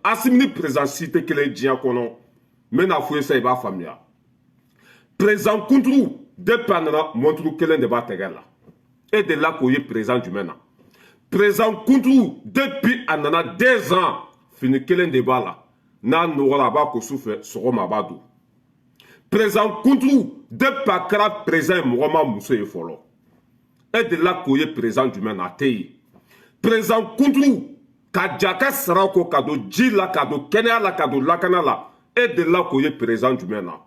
Asimi ni président si tɛ kelen diɲɛ kɔnɔ. N bɛna f'u ye sisan, i b'a faamuya. Président kunturu, depuis a nana, montre kelen de b'a tɛgɛ la. E delila k'o ye président jumɛn na? Président kunturu, depuis a nana 2 ans, fini kelen de b'a la. N'a nɔgɔra, a b'a ko su fɛ, sɔgɔma a b'a don. Président kunturu, depuis a kɛra président ye, mɔgɔ ma muso ye fɔlɔ. E delila k'o ye président jumɛn na? A tɛ yen. Président kunturu ka ja ka sara ko ka don ji la, ka don kɛnɛya la, ka don lakana la, e delila k'o ye président jumɛn na?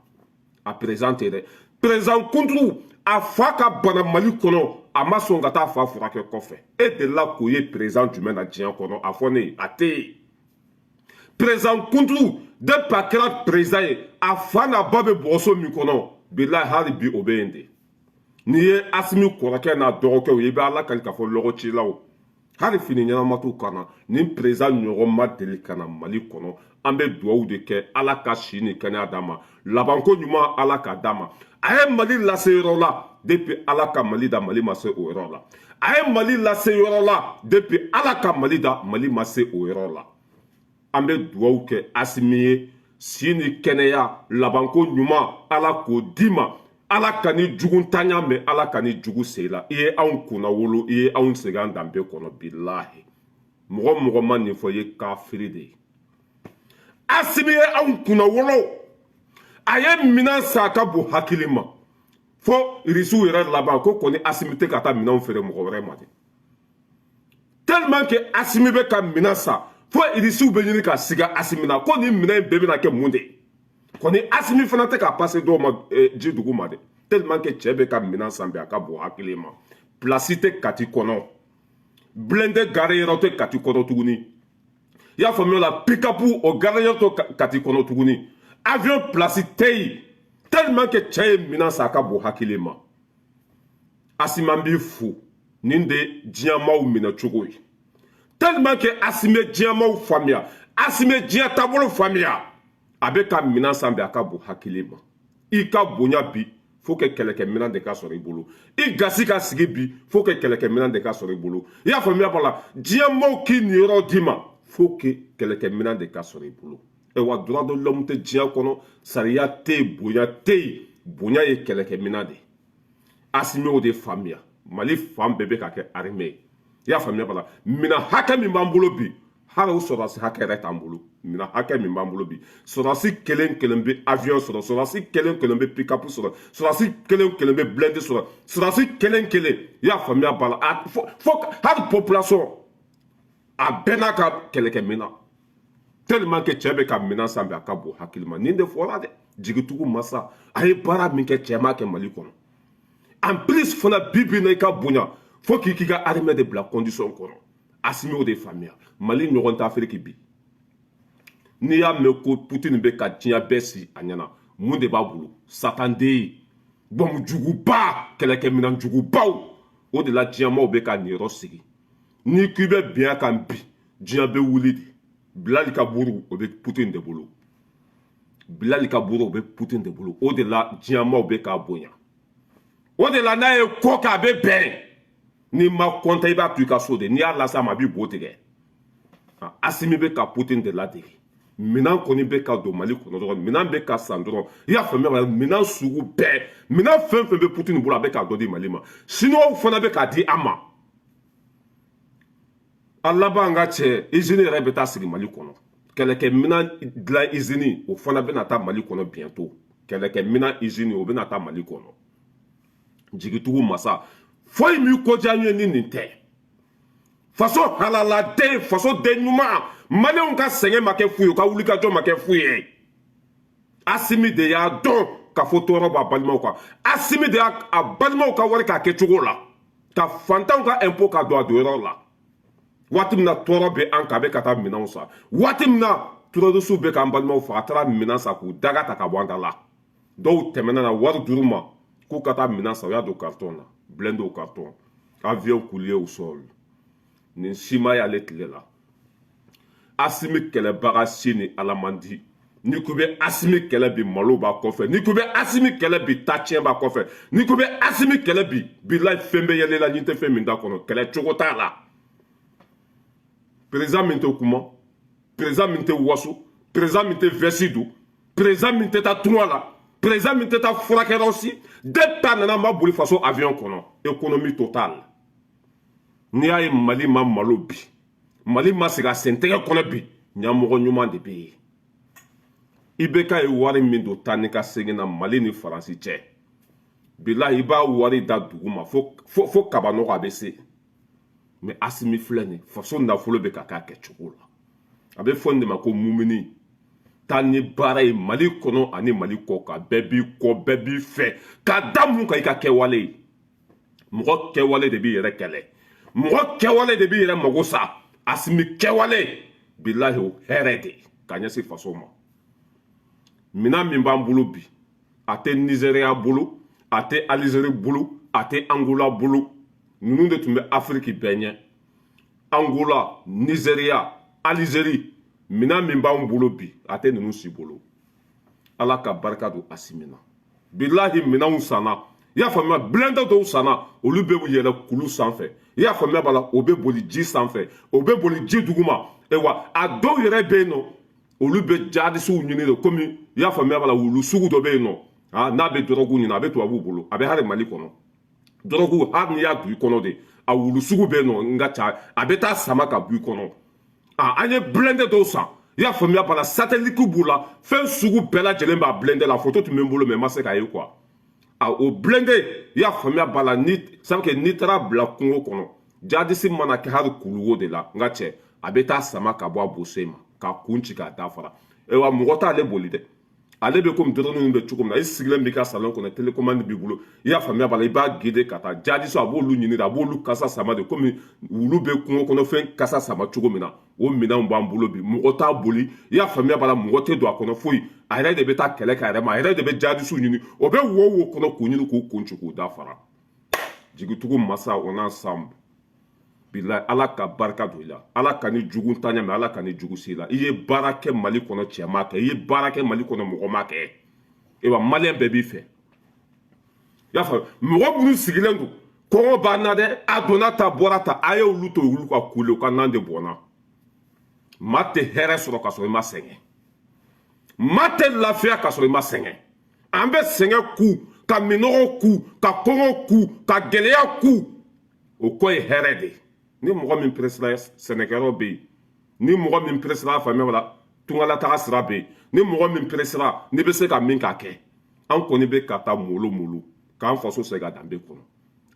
A président tɛ dɛ. Président kunturu, a fa ka bana Mali kɔnɔ, a ma sɔn ka taa fa furakɛ kɔfɛ. E delila k'o ye président jumɛn na diɲɛ kɔnɔ? A fɔ ne ye, a tɛ yen. Président kunturu, depuis a kɛra président ye, a fa n'a ba bɛ bɔgɔso min kɔnɔ, bilahi, hali bi o bɛ yen de. N'i ye Asimi kɔrɔkɛ n'a dɔgɔkɛw ye, i bɛ Ala kali k'a fɔ lɔgɔcilaw, hali fini ɲɛnama t'u kan na. Nin président ɲɔgɔn ma deli ka na Mali kɔnɔ. An bɛ dugawu de kɛ, Ala ka si ni kɛnɛya d'a ma, labanko ɲuman Ala ka d'a ma. A ye Mali lase yɔrɔ la, depuis Ala ka Mali da, Mali ma se o yɔrɔ la. A ye Mali lase yɔrɔ la, depuis Ala ka Mali da, Mali ma se o yɔrɔ la. An bɛ dugawu kɛ Asimi ye, si ni kɛnɛya, labanko ɲuman, Ala k'o d'i ma. Ala ka ni jugu tanya mɛn, Ala ka ni jugu sen la. I ye anw kunna wolo, i ye anw segin an danbe kɔnɔ. Bilahi, mɔgɔ mɔgɔ ma nin fɔ, i ye kafiri de ye. Asimi ye anw kunna wolo, a ye minɛn san, a ka bon hakili ma, fo Irisiw yɛrɛ laban ko kɔni Asimi tɛ ka taa minɛnw feere mɔgɔ wɛrɛ ma dɛ. Tellement que Asimi bɛ ka minɛn san, fo Irisiw bɛ ɲini ka siga Asimi na ko nin minɛn in bɛɛ bɛna kɛ mun de ye. Kɔni Asimi fana tɛ ka passer dɔw ma ji dugu ma dɛ, tellement que cɛ bɛ ka minɛn san bi, a ka bon hakili ma. Place tɛ Kati kɔnɔ, blindé garé yɔrɔ tɛ Kati kɔnɔ tuguni. I y'a faamuya la? Pick-up o garé yɔrɔ tɛ Kati kɔnɔ tuguni, avion place tɛ yen, tellement que cɛ ye minɛn san, a ka bon hakili ma. Asimi, an b'i fo. Nin de diɲɛmaaw minɛ cogo ye, tellement que Asimi ye diɲɛmaaw faamuya, Asimi ye diɲɛ taabolo faamuya. A bɛ ka minɛn san bi, a ka bon hakili ma. I ka bonya bi, faut que kɛlɛkɛminɛn de ka sɔrɔ i bolo. I gasi ka sigi bi, faut que kɛlɛkɛminɛn de ka sɔrɔ i bolo. I y'a faamuya b'a la? Diɲɛmaaw k'i niyɔrɔ d'i ma, faut que kɛlɛkɛminɛn de ka sɔrɔ i bolo. Wa droit de l'homme tɛ diɲɛ kɔnɔ, sariya tɛ yen, bonya tɛ yen. Bonya ye kɛlɛkɛminɛn de ye. Asimi y'o de faamuya. Mali fan bɛɛ bɛ ka kɛ armée ye. I y'a faamuya b'a la? Minɛn hakɛ min b'an bolo bi, hali o sɔrɔdasi hakɛ yɛrɛ t'an bolo. Minɛn hakɛ min b'an bolo bi, sɔrɔdasi kelen kelen bɛ avion sɔrɔ, sɔrɔdasi kelen kelen bɛ pick-up sɔrɔ, sɔrɔdasi kelen kelen bɛ blindé sɔrɔ, sɔrɔdasi kelen kelen. I y'a faamuya b'a la? A fo fo hali population, a bɛɛ n'a ka kɛlɛkɛminɛn, tellement que cɛ bɛ ka minɛn san bi, a ka bon hakili ma. Nin de fɔra dɛ. Jigitugu masa, a ye baara min kɛ, cɛ m'a kɛ Mali kɔnɔ. En plus fana, bi bi in na, i ka bonya, fo k'i k'i ka armée de bila condition kɔnɔ. Asimi y'o de faamuya. Mali ɲɔgɔn tɛ Afiriki bi. N'i y'a mɛn ko Putini bɛ ka diɲɛ bɛɛ si a ɲɛna, mun de b'a bolo? Satanden, bɔnmu juguba, kɛlɛkɛminɛn jugubaw. O de la diɲɛmaaw bɛ ka nin yɔrɔ sigi. N'i k'i bɛ bin a kan bi, diɲɛ bɛ wuli de. Bilali ka buru, o bɛ Putini de bolo. Bilali ka buru, o bɛ Putini de bolo. O de la diɲɛmaaw bɛ k'a bonya. O de la n'a ye ko kɛ, a bɛ bɛn. N'i ma kɔntan, i b'a to i ka so de. N'i y'a lase a ma, a b'i bo tigɛ. Asimi bɛ ka Putini de ladege. Minɛn kɔni bɛ ka don Mali kɔnɔ dɔrɔn, minɛn bɛ ka san dɔrɔn. I y'a faamuya? Minɛn sugu bɛɛ, minɛn fɛn fɛn bɛ Putini bolo, a bɛ k'a dɔ di Mali ma. Siniwaw fana bɛ k'a di an ma. A laban, ka cɛ usine yɛrɛ bɛ taa sigi Mali kɔnɔ. Kɛlɛkɛminɛn dilan usine, o fana bɛna taa Mali kɔnɔ bientôt. Kɛlɛkɛminɛn usine, o bɛna taa Mali kɔnɔ. Jigitugu masa, foyi m'i ko diya n ye ni nin tɛ. Faso halaladen, faso den ɲuman, Maliyɛnw ka sɛgɛn ma kɛ fu ye, u ka wulikajɔ ma kɛ fu ye. Asimi de y'a dɔn k'a fɔ tɔɔrɔ b'a balimaw kan. Asimi de y'a a balimaw ka wari k'a kɛ cogo la, ka fantanw ka impôt ka don a donyɔrɔ la. Waati min na tɔɔrɔ bɛ an kan, a bɛ ka taa minɛnw san. Waati min na terroristew bɛ k'an balimaw faga, a taara minɛn san k'u daga ta ka bɔ an da la. Dɔw tɛmɛna na wari d'u ma k'u ka taa minɛn san, u y'a don carton na, blindé carton, avion coulé au sol. Nin si ma y'ale tile la. Asimi kɛlɛbaga si ni Ala man di. N'i ko bɛ Asimi kɛlɛ bi, malo b'a kɔfɛ. N'i ko bɛ Asimi kɛlɛ bi, tacɛn b'a kɔfɛ. N'i ko bɛ Asimi kɛlɛ bi, bilayi, fɛn bɛ yɛlɛ la n'i tɛ fɛn min da kɔnɔ, kɛlɛ cogo t'a la. Président min tɛ kuma, Président min tɛ waso, président min tɛ veste don, président min tɛ taa tunga la, président min tɛ taa furakɛyɔrɔ si. Depuis a nana, ma boli faso avion kɔnɔ. Économie totale. N'i y'a ye Mali ma malo bi, Mali ma segin a sentɛgɛ kɔnɔ bi, ɲɛmɔgɔ ɲuman de bɛ yen. IBK ye wari min don taa ni ka segin na Mali ni Faransi cɛ, bilahi, i b'a wari da dugu ma fo fo kabanɔgɔ, a bɛ se. Mais Asimi filɛ nin, faso nafolo bɛ ka k'a kɛcogo la. A bɛ fɔ nin de ma ko mumuni. Taa ni baara ye Mali kɔnɔ ani Mali kɔ kan, bɛɛ b'i kɔ, bɛɛ b'i fɛ. K'a da mun kan? I ka kɛwale ye. Mɔgɔ kɛwale de b'i yɛrɛ kɛlɛ, mɔgɔ kɛwale de b'i yɛrɛ mago sa. Asimi kɛwale, bilahi, o hɛrɛ de ka ɲɛsin faso ma. Minan min b'an bolo bi, a tɛ Nizeriya bolo, a tɛ Alizeri bolo, a tɛ Angola bolo. Ninnu de tun bɛ Afiriki bɛɛ ɲɛ: Angola, Nizeriya, Alizeri. Minan min b'an bolo bi, a tɛ ninnu si bolo. Ala ka barika don Asimi na. Bilahi, minanw sanna, i y'a faamuya, blindé dɔw sanna, olu bɛ yɛlɛ kulu sanfɛ, i y'a faamuya b'a la, o bɛ boli ji sanfɛ, o bɛ boli ji duguma. Ayiwa, a dɔw yɛrɛ bɛ yen nɔ, olu bɛ jadisiw ɲini de. Komi i y'a faamuya b'a la, wulu sugu dɔ bɛ yen nɔ, n'a bɛ dɔrɔgu ɲini, a bɛ tubabuw bolo, a bɛ hali Mali kɔnɔ. Dɔrɔgu, hali n'i y'a don i kɔnɔ de, a wulu sugu bɛ yen nɔ, n ka ca, a bɛ taa sama ka bɔ i kɔnɔ. An ye blindé dɔw san, i y'a faamuya b'a la, satellite b'u la, fɛn sugu bɛɛ lajɛlen b'a blindé la. Photo tun bɛ n bolo, mais n ma se k'a ye quoi. A o blindé, i y'a faamuya b'a la, ni sabu kɛ n'i taara bila kungo kɔnɔ, jadisi mana kɛ hali kuluwo de la, n ka cɛ, a bɛ taa sama ka bɔ a boso ma k'a kun ci k'a dafara. Ayiwa, mɔgɔ t'ale boli dɛ. Ale bɛ komi dɔrɔn bɛ cogo min na, i sigilen b'i ka salon kɔnɔ, télécommande b'i bolo, i y'a faamuya b'a la, i b'a guider ka taa jadisi, a b'olu ɲini, a b'olu kasa sama de, komi wulu bɛ kungo kɔnɔ fɛn kasa sama cogo min na. O minɛnw b'an bolo bi, mɔgɔ t'a boli, i y'a faamuya b'a la, mɔgɔ tɛ don a kɔnɔ foyi. A yɛrɛ de bɛ taa kɛlɛ kɛ a yɛrɛ ma, a yɛrɛ de bɛ jadisiw ɲini, o bɛ wo wo kɔnɔ k'u ɲini, k'u kun ci k'u dafara. Jigitugu masa, on ensemble. Bilahi, Ala ka barika don i la. Ala ka ni jugu ta ɲɛ, Ala ka ni jugu se la. I ye baara kɛ Mali kɔnɔ, cɛ ma kɛ, i ye baara kɛ Mali kɔnɔ, mɔgɔ ma kɛ. Ewa, Maliyɛn bɛɛ b'i fɛ, i y'a faamu. Mɔgɔ minnu sigilen don, kɔngɔ b'an na dɛ, a donna ta bɔra ta, a ye olu to olu ka kule, u ka nan de bɔnna. Maa tɛ hɛrɛ sɔrɔ ka sɔrɔ i ma sɛgɛn, maa tɛ lafiya ka sɔrɔ i ma sɛgɛn. An bɛ sɛgɛn ku, ka minɔgɔ ku, ka kɔngɔ ku, ka gɛlɛya ku, o kɔ ye hɛrɛ de ye. Ni mɔgɔ min peresira, sɛnɛkɛyɔrɔ bɛ yen. Ni mɔgɔ min peresira, faamuya la, tungalataga sira bɛ yen. Ni mɔgɔ min peresira, n'i bɛ se ka min k'a kɛ, an kɔni bɛ ka taa molo molo k'an faso segin a danbe kɔnɔ.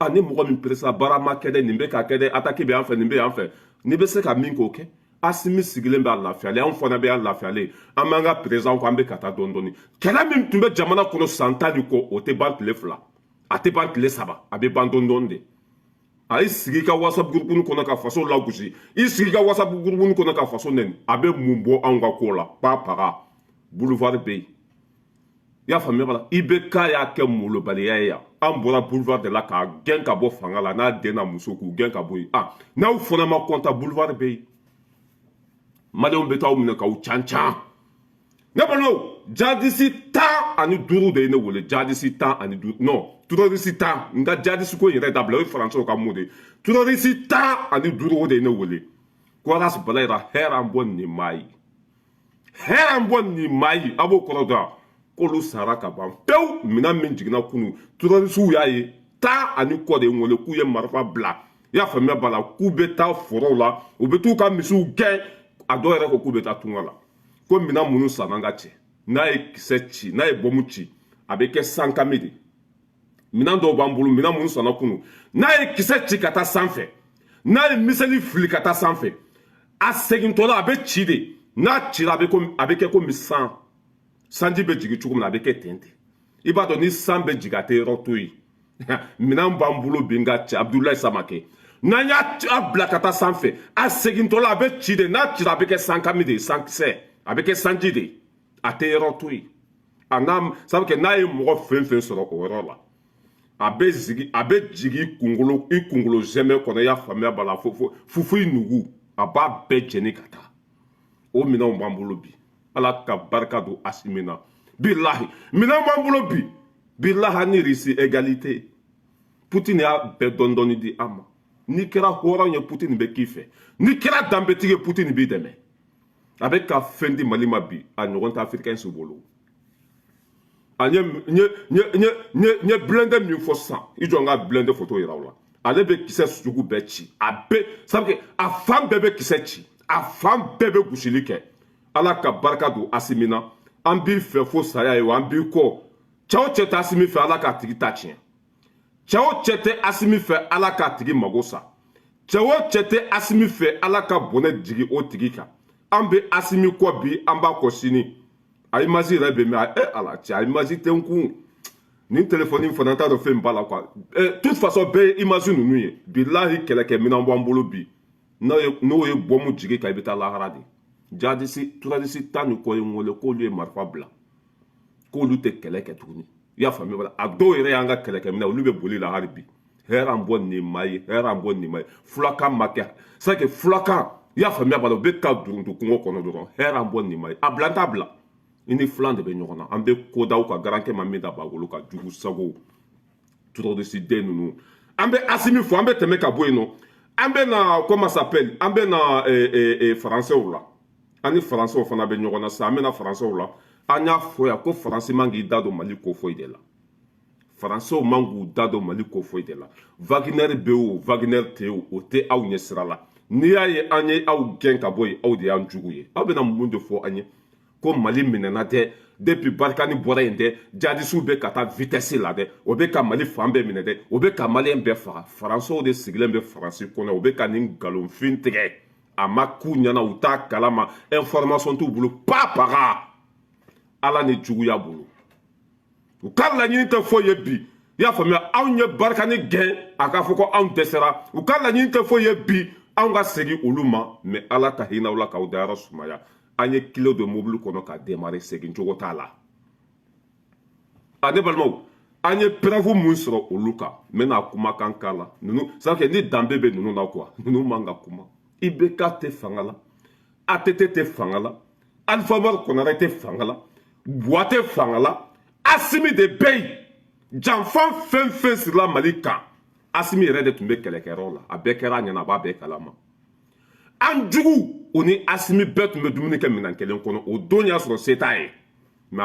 A ni mɔgɔ min peresira, baara ma kɛ dɛ, nin bɛ ka kɛ dɛ, attaque bɛ yan fɛ, nin bɛ yan fɛ, n'i bɛ se ka min k'o kɛ. Asimi sigilen bɛ a lafiyalen, anw fana bɛ yan lafiyalen, an b'an ka président kɔ, an bɛ ka taa dɔɔni dɔɔni. Kɛlɛ min tun bɛ jamana kɔnɔ san 10 ni kɔ, o tɛ ban tile 2, a tɛ ban tile 3, a bɛ ban dɔɔni dɔɔni de. A y'i sigi ka WhatsApp groupe kɔnɔ ka faso lagosi, i sigi ka WhatsApp groupe kɔnɔ ka faso nɛni, a bɛ mun bɔ anw ka ko la? Pa paga boulevard bɛ yen, i y'a faamuya b'a la. IBK y'a kɛ molobaliya ye yan. An bɔra boulevard de la k'a gɛn ka bɔ fanga la, n'a den n'a muso k'u gɛn ka bɔ yen. Ah, n'aw fana ma kɔntan, boulevard bɛ yen, Maliyɛnw bɛ taa aw minɛ k'aw can can. Ne balimaw, jadisi 15 de ye ne wele, jadisi 15, non, terroriste 10. N ka jadisi ko in yɛrɛ dabila, o ye faransɛw ka mot de ye. Terroriste 15, o de ye ne wele ko Aras Balayira, hɛrɛ an bɔ nin maa ye, hɛrɛ an bɔ nin maa ye. A b'o kɔrɔ dɔn k'olu sara ka ban pewu. Minɛn min jiginna kunu, terroristew y'a ye, tan ani kɔ de ye n wele k'u ye marifa bila, i y'a faamuya b'a la, k'u bɛ taa forow la, u bɛ t'u ka misiw gɛn. A dɔw yɛrɛ ko k'u bɛ taa tunga la, ko minɛn minnu sanna, an ka cɛ, n'a ye kisɛ ci, n'a ye bɔmu ci, a bɛ kɛ sankami de. Minɛn dɔw b'an bolo, minɛn minnu sanna kunu, n'a ye kisɛ ci ka taa sanfɛ, n'a ye miseli fili ka taa sanfɛ, a segintɔla a bɛ ci de. N'a cira, a bɛ komi, a bɛ kɛ komi san sanji bɛ jigin cogo min na, a bɛ kɛ ten ten. I b'a dɔn ni san bɛ jigin, a tɛ yɔrɔ to yen. Minɛn b'an bolo bi, n ka cɛ, Abudulayi Samakɛ, n'an y'a bila ka taa sanfɛ, a segintɔla a bɛ ci de. N'a cira, a bɛ kɛ sankami de ye, sankisɛ, a bɛ kɛ sanji de ye, a tɛ yɔrɔ to yen. A n'a sabu kɛ, n'a ye mɔgɔ fɛn fɛn sɔrɔ o yɔrɔ la, a bɛ zigi, a bɛ jigin i kunkolo, i kunkolo zɛmɛ kɔnɔ, i y'a faamuya b'a la, fo fo fufu, i nugu, a b'a bɛɛ jɛni ka taa. O minɛnw b'an bolo bi. Ala ka barika don Asimi na. Bilahi, minɛnw b'an bolo bi. Bilahi, ni Russie égalité, Poutine y'a bɛɛ dɔɔni dɔɔni di an ma. N'i kɛra hɔrɔn ye, Poutine bɛ k'i fɛ. N'i kɛra danbetigi ye, Poutine b'i dɛmɛ. A bɛ ka fɛn di Mali ma bi, a ɲɔgɔn tɛ Africain si bolo. A n ye blindé min fɔ sisan, i jɔ n ka blindé photo yira aw la. Ale bɛ kisɛ sugu bɛɛ ci, a bɛɛ, sabu a fan bɛɛ bɛ kisɛ ci, a fan bɛɛ bɛ gosili kɛ. Ala ka barika don Asimi na. An b'i fɛ fo saya ye wa, an b'i kɔ. Cɛ o cɛ tɛ Asimi fɛ, Ala k'a tigi ta tiɲɛ. Cɛ o cɛ tɛ Asimi fɛ, Ala k'a tigi mago sa. Cɛ o cɛ tɛ Asimi fɛ, Ala ka bɔnɛ jigi o tigi kan. An bɛ Asimi kɔ bi, an b'a kɔ sini. A image yɛrɛ bɛ mɛn. E Ala cɛ, a image tɛ n kun. Nin telefɔni fana, t'a dɔn fɛn b'a la quoi. Toute façon, bɛɛ ye image ninnu ye. Bilahi, kɛlɛkɛminɛn b'an bolo bi, n'o ye bɔmu jigi kan, i bɛ taa lahara de. Jadisi terroriste 10 ni kɔ ye n wele k'olu ye marifa bila, k'olu tɛ kɛlɛ kɛ tuguni. I y'a faamuya? Wala a dɔw yɛrɛ y'an ka kɛlɛkɛminɛ, olu bɛ boli la hali bi. Hɛrɛ an bɔ nin maa ye, hɛrɛ an bɔ nin maa ye. Fulakan ma kɛ, c'est que fulakan, i y'a faamuya b'a la, u bɛ ka duruntu kungo kɔnɔ dɔrɔn. Hɛrɛ an bɔ nin maa ye, a bila n t'a bila. I ni filan de bɛ ɲɔgɔn na. An bɛ ko daw ka garankɛ ma min da bagolo ka jugu sago terroriste den ninnu. An bɛ Asimi fo, an bɛ tɛmɛ ka bɔ yen nɔ. An bɛ na, comment s'appelle, an bɛ na Faransɛw la. An ni Faransɛw fana bɛ ɲɔgɔn na sisan. An bɛ na Faransɛw la. An y'a fɔ yan ko Faransi man k'i da don Mali ko foyi de la. Faransɛw man k'u da don Mali ko foyi de la. Wagner bɛ o, Wagner tɛ o, o tɛ aw ɲɛ sira la. N'i y'a ye an ye aw gɛn ka bɔ yen, aw de y'an jugu ye. Aw bɛna mun de fɔ an ye ko Mali minɛna dɛ? Depuis Barkhane bɔra yen dɛ, jadisiw bɛ ka taa vitesse la dɛ, o bɛ ka Mali fan bɛɛ minɛ dɛ, o bɛ ka Maliyɛn bɛɛ faga. Faransɛw de sigilen bɛ Faransi kɔnɔ, o bɛ ka nin nkalonfin tigɛ. A ma k'u ɲɛna, u t'a kalama, information t'u bolo. Pa paga Ala ni juguya bolo, u ka laɲini tɛ foyi ye bi. I y'a faamuya? Anw ye Barkhane gɛn, a k'a fɔ ko anw dɛsɛra. U ka laɲini tɛ foyi ye bi, anw ka segin olu ma. Mɛ Ala ka hinɛ aw la k'aw dayɔrɔ sumaya. An ye kilo don mobili kɔnɔ ka démarrer, segin cogo t'a la. A ne balimaw, an ye preuve mun sɔrɔ olu kan, n bɛna kumakan k'a la. Ninnu, c'est que ni danbe bɛ ninnu na quoi, ninnu man ka kuma. IBK tɛ fanga la, ATT tɛ fanga la, Alpha Umaru Konare tɛ fanga la, Buwa tɛ fanga la, Asimi de bɛ yen. Janfan fɛn fɛn sirila Mali kan, Asimi yɛrɛ de tun bɛ kɛlɛkɛyɔrɔ la. A bɛɛ kɛra a ɲɛna, a b'a bɛɛ kalama. An jugu, o ni Asimi bɛɛ tun bɛ dumuni kɛ minɛn kelen kɔnɔ. O don y'a sɔrɔ se t'a ye, mɛ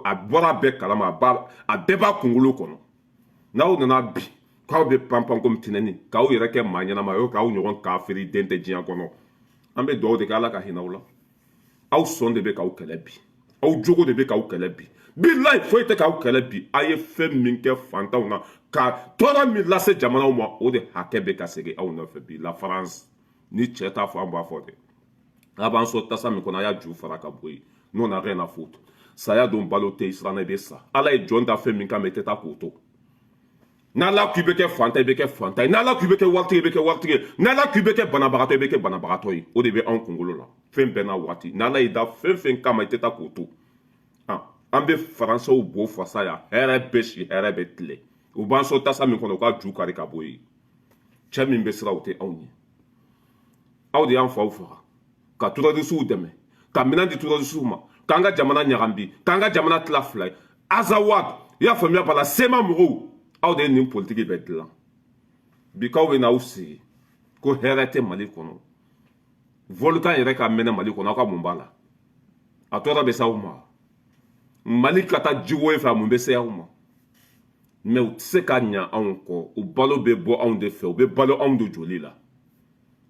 a bɔra bɛɛ kalama, a bɛɛ b'a kunkolo kɔnɔ. N'aw nana bi k'aw bɛ panpan komi tinɛni, k'aw yɛrɛ kɛ maa ɲɛnama ye, k'aw ɲɔgɔn kafiri den tɛ diɲɛ kɔnɔ. An bɛ dugawu de kɛ, Ala ka hinɛ aw la. Aw sɔn de bɛ k'aw kɛlɛ bi, aw jogo de bɛ k'aw kɛlɛ bi. Bilayi, foyi tɛ k'aw kɛlɛ bi. A ye fɛn min kɛ fantanw na, ka tɔɔrɔ min lase jamanaw ma, o de hakɛ bɛ ka segin aw nɔfɛ bi. La France ni cɛ t'a fɔ, an b'a fɔ dɛ. A b'an sɔn tasa min kɔnɔ, a y'a ju fara ka bɔ yen. N'o n'a rien à foutre. Saya don, balo tɛ yen, siranna i bɛ sa. Ala ye jɔn da fɛn min kama, i tɛ taa k'o to. N'Ala k'i bɛ kɛ fantan, i bɛ kɛ fantan ye. N'Ala k'i bɛ kɛ waritigi, i bɛ kɛ waritigi ye. N'Ala k'i bɛ kɛ banabagatɔ, i bɛ kɛ banabagatɔ ye. O de bɛ anw kunkolo la. Fɛn bɛɛ n'a waati. N'Ala y'i da fɛn fɛn kama, i tɛ taa k'o to. An bɛ Faransɛw bo fasa yan. Hɛrɛ bɛ si, hɛrɛ bɛ tile. U b'an sɔn tasa min kɔnɔ, u ka ju kari ka bɔ yen. Cɛ min bɛ siran, o tɛ anw ye. Aw de y'an faw faga, ka terroristew dɛmɛ, ka minɛn di terroristew ma, k'an ka jamana ɲagambi, k'an ka jamana tila fila ye. Azawad, i y'a faamuya b'a la, CMA mɔgɔw, aw de ye nin politiki bɛɛ dilan. Bi k'aw bɛ n'aw sigi ko hɛrɛ tɛ Mali kɔnɔ, volcan yɛrɛ ka mɛnɛ Mali kɔnɔ, aw ka mun b'a la? A tɔɔrɔ bɛ se aw ma. Mali ka taa jiwoyo fɛ, a mun bɛ se aw ma? Mɛ u tɛ se ka ɲa anw kɔ. U balo bɛ bɔ anw de fɛ, u bɛ balo anw de joli la.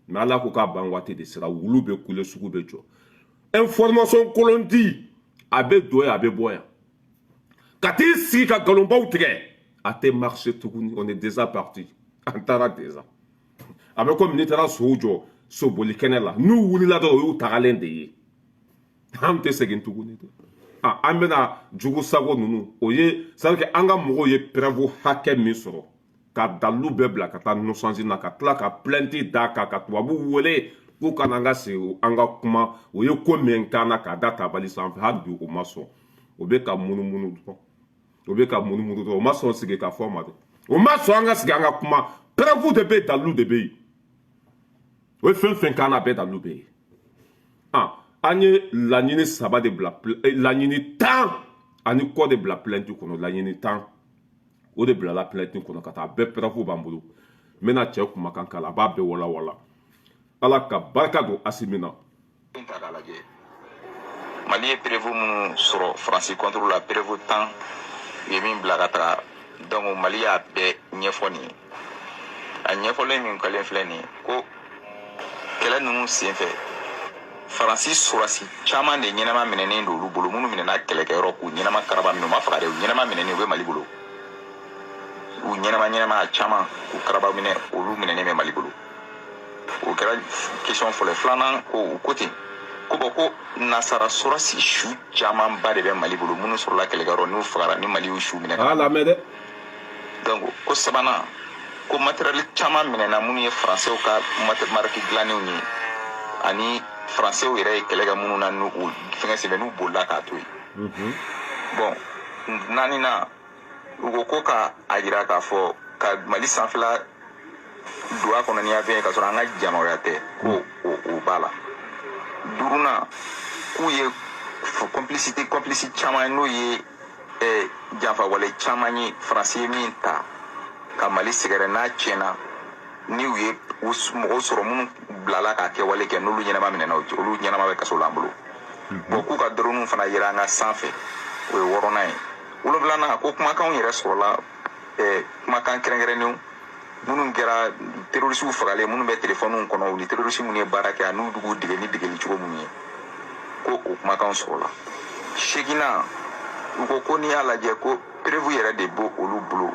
Mɛ Ala ko k'a ban waati de sera, wulu bɛ kule, sugu bɛ jɔ. Information kolon di, a bɛ don yan, a bɛ bɔ yan, ka t'i sigi ka nkalonbaw tigɛ, a tɛ marcher tuguni. On est déjà parti, an taara déjà. A bɛ komi n'i taara sow jɔ soboli kɛnɛ la, n'u wulila dɔrɔn, o y'u tagalen de ye. An tɛ segin tuguni dɛ. An bɛna jugu sago ninnu, o ye c'est à dire que an ka mɔgɔw ye preuve hakɛ min sɔrɔ, ka dalilu bɛɛ bila ka taa Nations Unies na, ka tila ka plainte d'a kan, ka tubabuw wele k'u kana an ka segin an ka kuma, o ye ko min k'an na k'a da tabali sanfɛ. Hali bi o ma sɔn, o bɛ ka munumunu dɔrɔn, o bɛ ka munumunu dɔrɔn. O ma sɔn sigi ka fɔ ma dɛ, o ma sɔn an ka sigi an ka kuma. Preuve de bɛ yen, dalilu de bɛ yen. O ye fɛn fɛn k'an na, a bɛɛ dalilu bɛ yen. An ye laɲini saba de bila, laɲini 10 ani kɔ de bila plainte kɔnɔ. Laɲini 10, o de bilala plainte kɔnɔ ka taa. Bɛɛ preuve b'an bolo. N bɛna cɛ kumakan k'a la, a b'a bɛɛ walawala. Ala ka barika don Asimi na. Ta k'a lajɛ. Mali ye preuve minnu sɔrɔ Faransi contre la, preuve 10 u ye min bila ka taga. Donc Mali y'a bɛɛ ɲɛfɔ nin ye. A ɲɛfɔlen min kɛlen filɛ nin ye, ko kɛlɛ ninnu senfɛ, Faransi sɔrɔsi caman de ɲɛnama minɛnen don olu bolo, minnu minɛna kɛlɛkɛyɔrɔ k'u ɲɛnama karaba minɛ. U ma faga dɛ, u ɲɛnama minɛnen, u bɛ Mali bolo. U ɲɛnama ɲɛnama a caman k'u karaba minɛ, olu minɛnen bɛ Mali bolo. O kɛra question fɔlɔ ye. Filanan, ko u ko ten ko bon, ko nasara sɔrɔsi su camanba de bɛ Mali bolo, minnu sɔrɔla kɛlɛkɛyɔrɔ, n'u fagara, ni Mali y'u su minɛ. A lamɛn dɛ. Donc ko sabanan, ko matériel caman minɛna, minnu ye Faransɛw ka marque dilannenw ye, ani Faransɛw yɛrɛ ye kɛlɛ kɛ minnu na, n'u u fɛngɛ senfɛ, n'u bolila k'a to yen. Bon, naaninan, u ko ko ka a yira k'a fɔ ka Mali sanfɛla don a kɔnɔ ni avion ye, k'a sɔrɔ an ka yamaruya tɛ, ko o b'a la. Duurunan, k'u ye complicité, complice caman, n'o ye janfawale caman ye, Faransi ye min ta ka Mali sɛgɛrɛ, n'a tiɲɛna, ni u ye mɔgɔw sɔrɔ minnu bilala k'a kɛwale kɛ, n'olu ɲɛnama minɛna, olu ɲɛnama bɛ kaso la an bolo. Bon, k'u ka drone fana yera an ka sanfɛ, o ye wɔɔrɔnan ye. Wolonfilanan, ko kumakanw yɛrɛ sɔrɔla, kumakan kɛrɛnkɛrɛnnenw minnu kɛra terrorisiw fagalen, minnu bɛ telefɔniw kɔnɔ, u ni terrorisi minnu ye baara kɛ, ani b'u dege ni degeli cogo minnu ye, ko o kumakanw sɔrɔla. Seginnan, u ko ko n'i y'a lajɛ, ko preuve yɛrɛ de b'o olu bolo,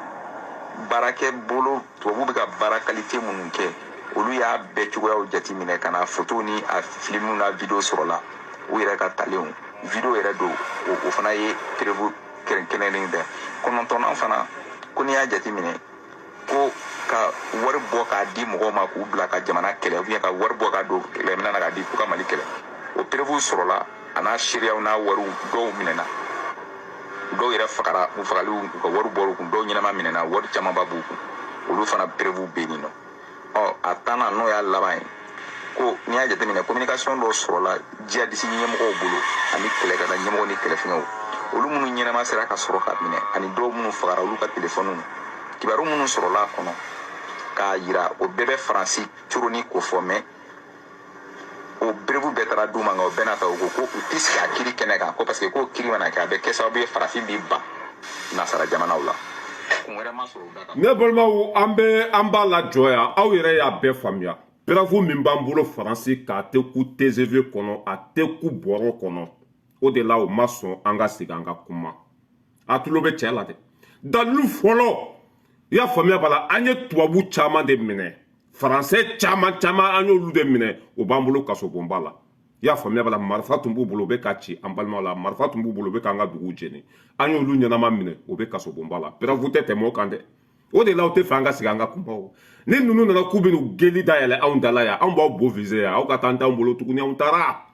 baarakɛ bolo, tubabu bɛ ka baara qualité minnu kɛ, olu y'a bɛɛ cogoyaw jateminɛ ka na photo ni a filimu n'a vidéo sɔrɔla, u yɛrɛ ka talenw vidéo yɛrɛ don, o fana ye preuve kɛrɛnkɛrɛnnen tɛ. Kɔnɔntɔnnan fana, ko n'i y'a jateminɛ, ko ka wari bɔ k'a di mɔgɔw ma k'u bila ka jamana kɛlɛ, ou bien ka wari bɔ k'a don kɛlɛminɛn na k'a di k'u ka Mali kɛlɛ, o preuve sɔrɔla, a n'a seereyaw n'a wariw. Dɔw minɛna, dɔw yɛrɛ fagara, u fagaliw, u ka wari bɔr'u kun, dɔw ɲɛnama minɛna, wari camanba b'u kun, olu fana preuve bɛ yen nɔ. Ɔ, a tannan, n'o y'a laban ye, ko n'i y'a jateminɛ, communication dɔ sɔrɔla jihadisi ɲɛmɔgɔw bolo, ani kɛlɛkɛla ɲɛmɔgɔ ni kɛlɛfɛngɛw, olu minnu ɲɛnama sera ka sɔrɔ ka minɛ, ani dɔw minnu fagara, olu ka telefɔniw kibaru minnu sɔrɔla a kɔnɔ k'a yira, o bɛɛ bɛ Faransi coroni ko fɔ. Mɛ o preuve bɛɛ taara d'u ma, nka o bɛɛ n'a ta, u ko ko u tɛ sigi a kiri kɛnɛ kan, ko parce que ko kiri mana kɛ, a bɛ kɛ sababu ye farafin b'i ban nasara jamanaw la. Kun wɛrɛ ma sɔrɔ u da kan. Ne balimaw, an bɛ an b'a lajɔ yan. Aw yɛrɛ y'a bɛɛ faamuya. Preuve min b'an bolo Faransi k'a tɛ ku TGV kɔnɔ, a tɛ ku bɔrɔ kɔnɔ, o de la o ma sɔn an ka segin an ka kuma. A tulo bɛ cɛ la dɛ. Dalilu fɔlɔ, i y'a faamuya b'a la, an ye tubabu caman de minɛ, Faransɛ caman caman, an y'olu de minɛ, o b'an bolo kasobonba la. I y'a faamuya b'a la, marifa tun b'u bolo, u bɛ ka ci an balimaw la, marifa tun b'u bolo, u bɛ k'an ka duguw jeni. An y'olu ɲɛnama minɛ, o bɛ kasobonba la. Preuve tɛ tɛmɛ o kan dɛ. O de la u tɛ fɛ an ka sigi an ka kuma. O ni ninnu nana k'u bɛ n'u geli dayɛlɛ anw da la yan, anw b'aw bo vise yan, aw ka taa an t'anw bolo tuguni, anw taara.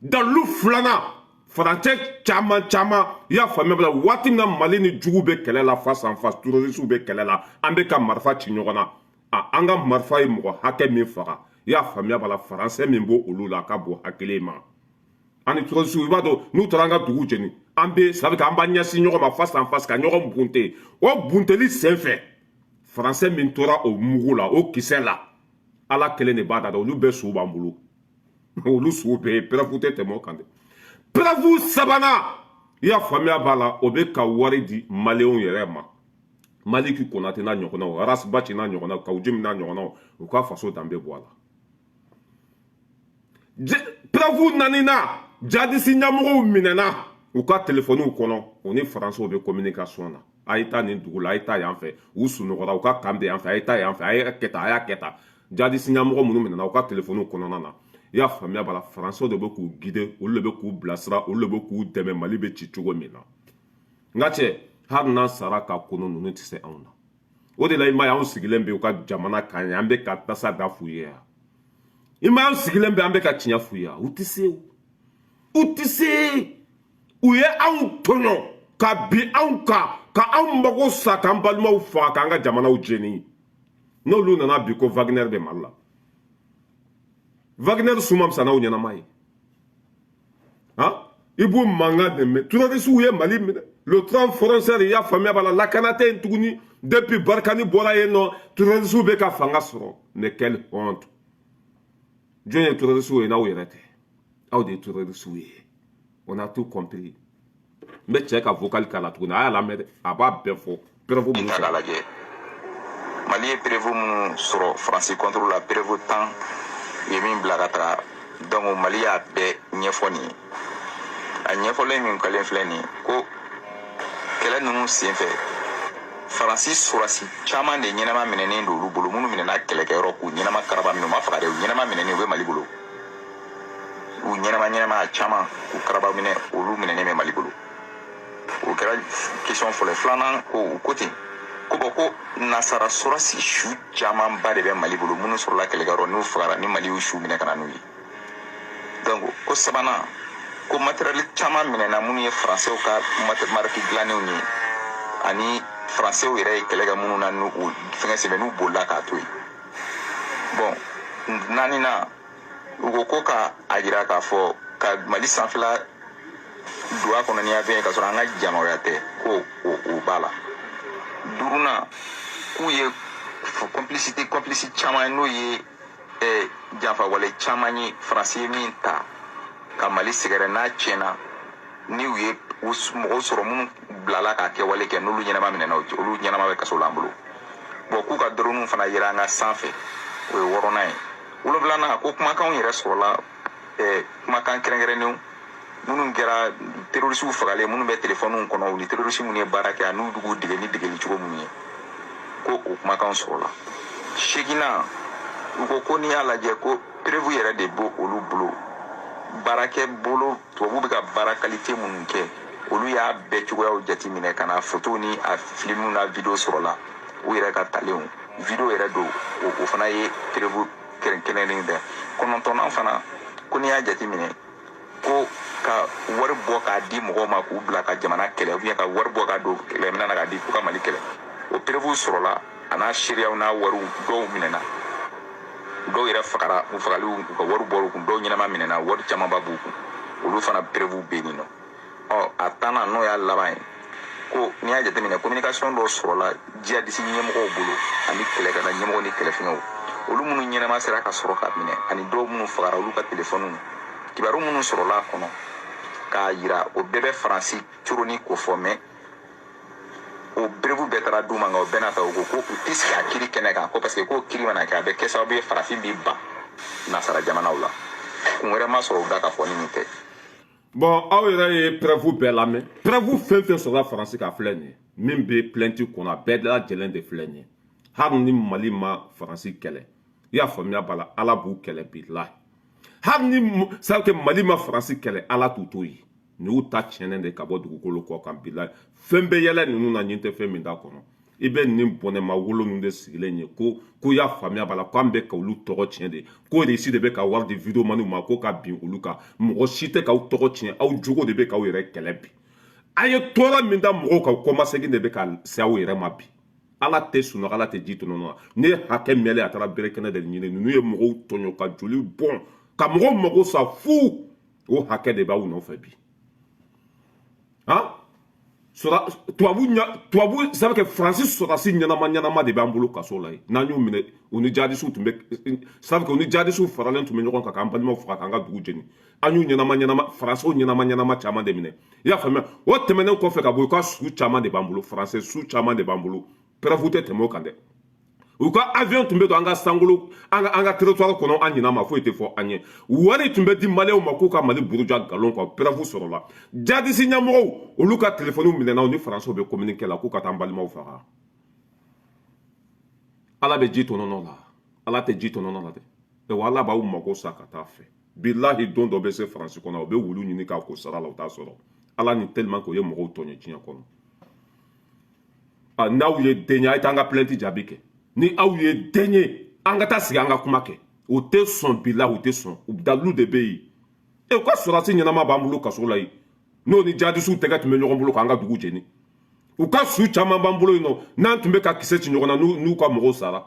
Dalilu filanan, farancɛ caman caman, i y'a faamuya b'a la, waati min na Mali ni jugu bɛ kɛlɛ la, face en face, terroristes bɛ kɛlɛ la, an bɛ ka marifa ci ɲɔgɔn na, a an ka marifa ye mɔgɔ hakɛ min faga, i y'a faamuya b'a la, Faransɛ min b'o olu la, a ka bon hakili ma. Ani terroristes, i b'a dɔn, n'u taara an ka dugu jeni, an bɛ, ça veut dire an b'an ɲɛsin ɲɔgɔn ma face en face ka ɲɔgɔn bunte. O bunteli sen fɛ, Faransɛ min tora o mugu la, o kisɛ la, Ala kelen de b'a da dɔn. Olu bɛɛ su b'an bolo, olu su bɛɛ ye. Preuve tɛ tɛmɛ o kan dɛ. Preuve sabanan, i y'a faamuya b'a la, o bɛ ka wari di Maliyɛnw yɛrɛ ma, Maliki Konate n'a ɲɔgɔnnaw, Ras Bath n'a ɲɔgɔnnaw, Kaou Djim n'a ɲɔgɔnnaw, u ka faso danbe bɔ a la. Preuve naaninan, jadisi ɲɛmɔgɔw minɛna, u ka telefɔniw kɔnɔ, u ni Faransɛw bɛ communication na: a ye taa nin dugu la, a ye taa yan fɛ, u sunɔgɔra, u ka kan bɛ yan fɛ, a ye taa yan fɛ, a ye kɛ tan, a y'a kɛ tan. Jadisi ɲɛmɔgɔ minnu minɛna, u ka telefɔniw kɔnɔna na, i y'a faamuya b'a la, Faransɛw de bɛ k'u guider, olu de bɛ k'u bilasira, olu de bɛ k'u dɛmɛ Mali bɛ ci cogo min na. N ka cɛ, hali n'an sara ka kɔnɔ, ninnu tɛ se anw na. O de la, i m'a ye, anw sigilen bɛ u ka jamana kan yan, an bɛ ka tasa da f'u ye yan. I m'a ye, anw sigilen bɛ, an bɛ ka tiɲɛ f'u ye yan. U tɛ se, u tɛ se. U ye anw tɔɲɔ ka bin anw kan, ka anw mago sa, k'an balimaw faga, k'an ka jamanaw jeni. N'olu nana bi ko Wagner bɛ Mali la, Wagner suma fisa n'aw ɲɛnama ye. Han, i b'u mankan de mɛn. Terrorisiw ye Mali minɛ, le 30 frontière, i y'a faamuya b'a la, lakana tɛ yen tuguni. Depuis Barkhane bɔra yen nɔ, terrorisiw bɛ ka fanga sɔrɔ. Mais quelle honte! Jɔn ye terrorisiw ye n'aw yɛrɛ tɛ? Aw de ye terrorisiw ye. On a tout compris. N bɛ cɛ ka vocal k'a la tuguni, a y'a lamɛn dɛ, a b'a bɛɛ fɔ, preuve minnu ta k'a sɔrɔ. lajɛ, Mali ye preuve minnu sɔrɔ Faransi contre la, preuve 10 u ye min bila ka taga. Donc Mali y'a bɛɛ ɲɛfɔ nin ye. A ɲɛfɔlen min kɛlen filɛ nin ye, ko kɛlɛ ninnu senfɛ, Faransi sɔrɔsi caman de ɲɛnama minɛnen don olu bolo, minnu minɛna kɛlɛkɛyɔrɔ k'u ɲɛnama karaba minɛ. U ma faga dɛ, u ɲɛnama minɛnen, u bɛ Mali bolo, u ɲɛnama ɲɛnama a caman k'u karaba minɛ, olu minɛnen bɛ Mali bolo. O kɛra question fɔlɔ ye. Filanan, ko u ko ten ko bɔn, ko nasara sɔrɔsi su camanba de bɛ Mali bolo, minnu sɔrɔla kɛlɛkɛyɔrɔ, n'u fagara, ni Mali y'u su minɛ ka na n'u ye. Donc ko sabanan, ko matériel caman minɛna, minnu ye Faransɛw ka marque dilannenw ye, ani Faransɛw yɛrɛ ye kɛlɛ kɛ minnu na, n'u u fɛngɛ sɛbɛn, n'u bolila k'a to yen. Bon, naaninan, u ko ko ka a yira k'a fɔ ka Mali sanfɛla don a kɔnɔ ni avion ye, k'a sɔrɔ an ka yamaruya tɛ, ko o b'a la. Duurunan, k'u ye complicité, complice caman ye, n'o ye janfawale caman ye, Faransi ye min ta ka Mali sɛgɛrɛ, n'a tiɲɛna, ni u ye mɔgɔw sɔrɔ minnu bilala k'a kɛwale kɛ, n'olu ɲɛnama minɛna, olu ɲɛnama bɛ kaso la an bolo. Bɔn, k'u ka drone fana yera an ka sanfɛ, o ye wɔɔrɔnan ye. Wolonfilanan, ko kumakanw yɛrɛ sɔrɔla, kumakan kɛrɛnkɛrɛnnenw minnu kɛra terroristew fagalen, minnu bɛ telefɔniw kɔnɔ, u ni terroriste minnu ye baara kɛ, ani n'u b'u dege ni degeli cogo minnu ye, ko o kumakanw sɔrɔla. Seginnan, u ko ko n'i y'a lajɛ, ko preuve yɛrɛ de b'o olu bolo, baarakɛ bolo, tubabu bɛ ka baara qualité minnu kɛ, olu y'a bɛɛ cogoyaw jateminɛ ka na photo ni a filimu n'a vidéo sɔrɔla, u yɛrɛ ka talenw vidéo yɛrɛ don, o fana ye preuve kɛrɛnkɛrɛnnen dɛ. Kɔnɔntɔnnan fana, ko n'i y'a jateminɛ, ko ka wari bɔ k'a di mɔgɔw ma k'u bila ka jamana kɛlɛ, ou bien ka wari bɔ k'a don kɛlɛminɛ na k'a di k'u ka Mali kɛlɛ, o preuve sɔrɔla, a n'a seereyaw n'a wariw. Dɔw minɛna, dɔw yɛrɛ fagara, u fagaliw, u ka wari bɔr'u kun, dɔw ɲɛnama minɛna, wari camanba b'u kun, olu fana preuve bɛ yen nɔ. Ɔ, a tannan, n'o y'a laban ye, ko n'i y'a jateminɛ, communication dɔ sɔrɔla jihadiste ɲɛmɔgɔw bolo, ani kɛlɛkɛla ɲɛmɔgɔ ni kɛlɛfɛngɛw, olu minnu ɲɛnama sera ka sɔrɔ ka minɛ, ani dɔw minnu fagara, olu ka telefɔniw kibaru minnu sɔrɔla a kɔnɔ k'a yira, o bɛɛ bɛ Faransi coroni ko fɔ. Mɛ o preuve bɛɛ taara d'u ma, nka o bɛɛ n'a ta, u ko ko u tɛ sigi a kiri kɛnɛ kan, ko parce que ko kiri mana kɛ, a bɛ kɛ sababu ye farafin b'i ban nasara jamanaw la. Kun wɛrɛ ma sɔrɔ u da ka fɔ ni nin tɛ. Bon, aw yɛrɛ ye preuve bɛɛ lamɛn. Preuve fɛn fɛn sɔrɔla Faransi ka filɛ nin ye, min bɛ plainte kɔnɔ, a bɛɛ lajɛlen de filɛ nin ye. Hali ni Mali ma Faransi kɛlɛ, i y'a faamuya b'a la, Ala b'u kɛlɛ, bilahi. Hali ni c'est que Mali ma Faransi kɛlɛ, Ala t'u to yen. Nin y'u ta tiɲɛnen de ka bɔ dugukolo kɔ kan, bilahi. Fɛn bɛ yɛlɛ ninnu na, nin tɛ fɛn min t'a kɔnɔ. I bɛ nin bɔnɛma wolo ninnu de sigilen ye, ko y'a faamuya b'a la, k'an bɛ ka olu tɔgɔ tiɲɛ de, ko Russie de bɛ ka wari di videomaniw ma ko ka bin olu kan. Mɔgɔ si tɛ k'aw tɔgɔ tiɲɛ, aw jogo de bɛ k'aw yɛrɛ kɛlɛ bi. A ye tɔɔrɔ min da mɔgɔw kan, kɔmasegin de bɛ ka se aw yɛrɛ ma bi. Ala tɛ sunɔgɔ, Ala tɛ ji tɔnɔ na. Ne ye hakɛ mɛnlen, a taara bere kɛnɛ de ɲini. Ninnu ye mɔgɔw tɔɲɔ ka joli bɔn ka mɔgɔw mago sa fu, o hakɛ de b'aw nɔfɛ bi. Han, tubabu ɲa tubabu sabu kɛ Faransi sɔrɔdasi ɲɛnama ɲɛnama de b'an bolo kaso la yen, n'an y'u minɛ, u ni jadisiw tun bɛ sabu kɛ, u ni jadisiw faralen tun bɛ ɲɔgɔn kan k'an balimaw faga, k'an ka dugu jeni. An y'u ɲɛnama ɲɛnama, Faransiw ɲɛnama ɲɛnama caman de minɛ, i y'a faamuya. O tɛmɛnen kɔfɛ ka bɔ, u ka su caman de b'an bolo, Faransɛ su caman de b'an bolo. Preuve tɛ tɛmɛ o kan dɛ. U ka avion tun bɛ don an ka sankolo, an ka territoire kɔnɔ, an ɲin'a ma, foyi tɛ fɔ an ye. Wari tun bɛ di Maliyɛnw ma k'u ka Mali buruja, nkalon kan. Preuve sɔrɔla, jadisi ɲɛmɔgɔw, olu ka telefɔniw minɛna, u ni Faransɛw bɛ communiquer la k'u ka taa an balimaw faga. Ala bɛ ji tɔnɔnɔ la, Ala tɛ ji tɔnɔnɔ la dɛ. Wa Ala b'aw mago sa ka taa fɛ, bilahi. Don dɔ bɛ se Faransi kɔnɔ, u bɛ wulu ɲini k'a ko sara la, u t'a sɔrɔ. Ala ni tellement que o ye mɔgɔw tɔɲɔ diɲɛ kɔnɔ. N'aw ye den ye, a ye taa an ka plainte jaabi kɛ. Ni aw ye den ye, an ka taa sigi, an ka kuma kɛ. O tɛ sɔn, bilahi, u tɛ sɔn. Dalilu de bɛ yen. E ka sɔrɔdasi ɲɛnama b'an bolo kaso la yen, n'o ni jadisiw tɛgɛ tun bɛ ɲɔgɔn bolo k'an ka dugu jeni. U ka su caman b'an bolo yen nɔ, n'an tun bɛ ka kisɛ ci ɲɔgɔn na, n'u ka mɔgɔw sara.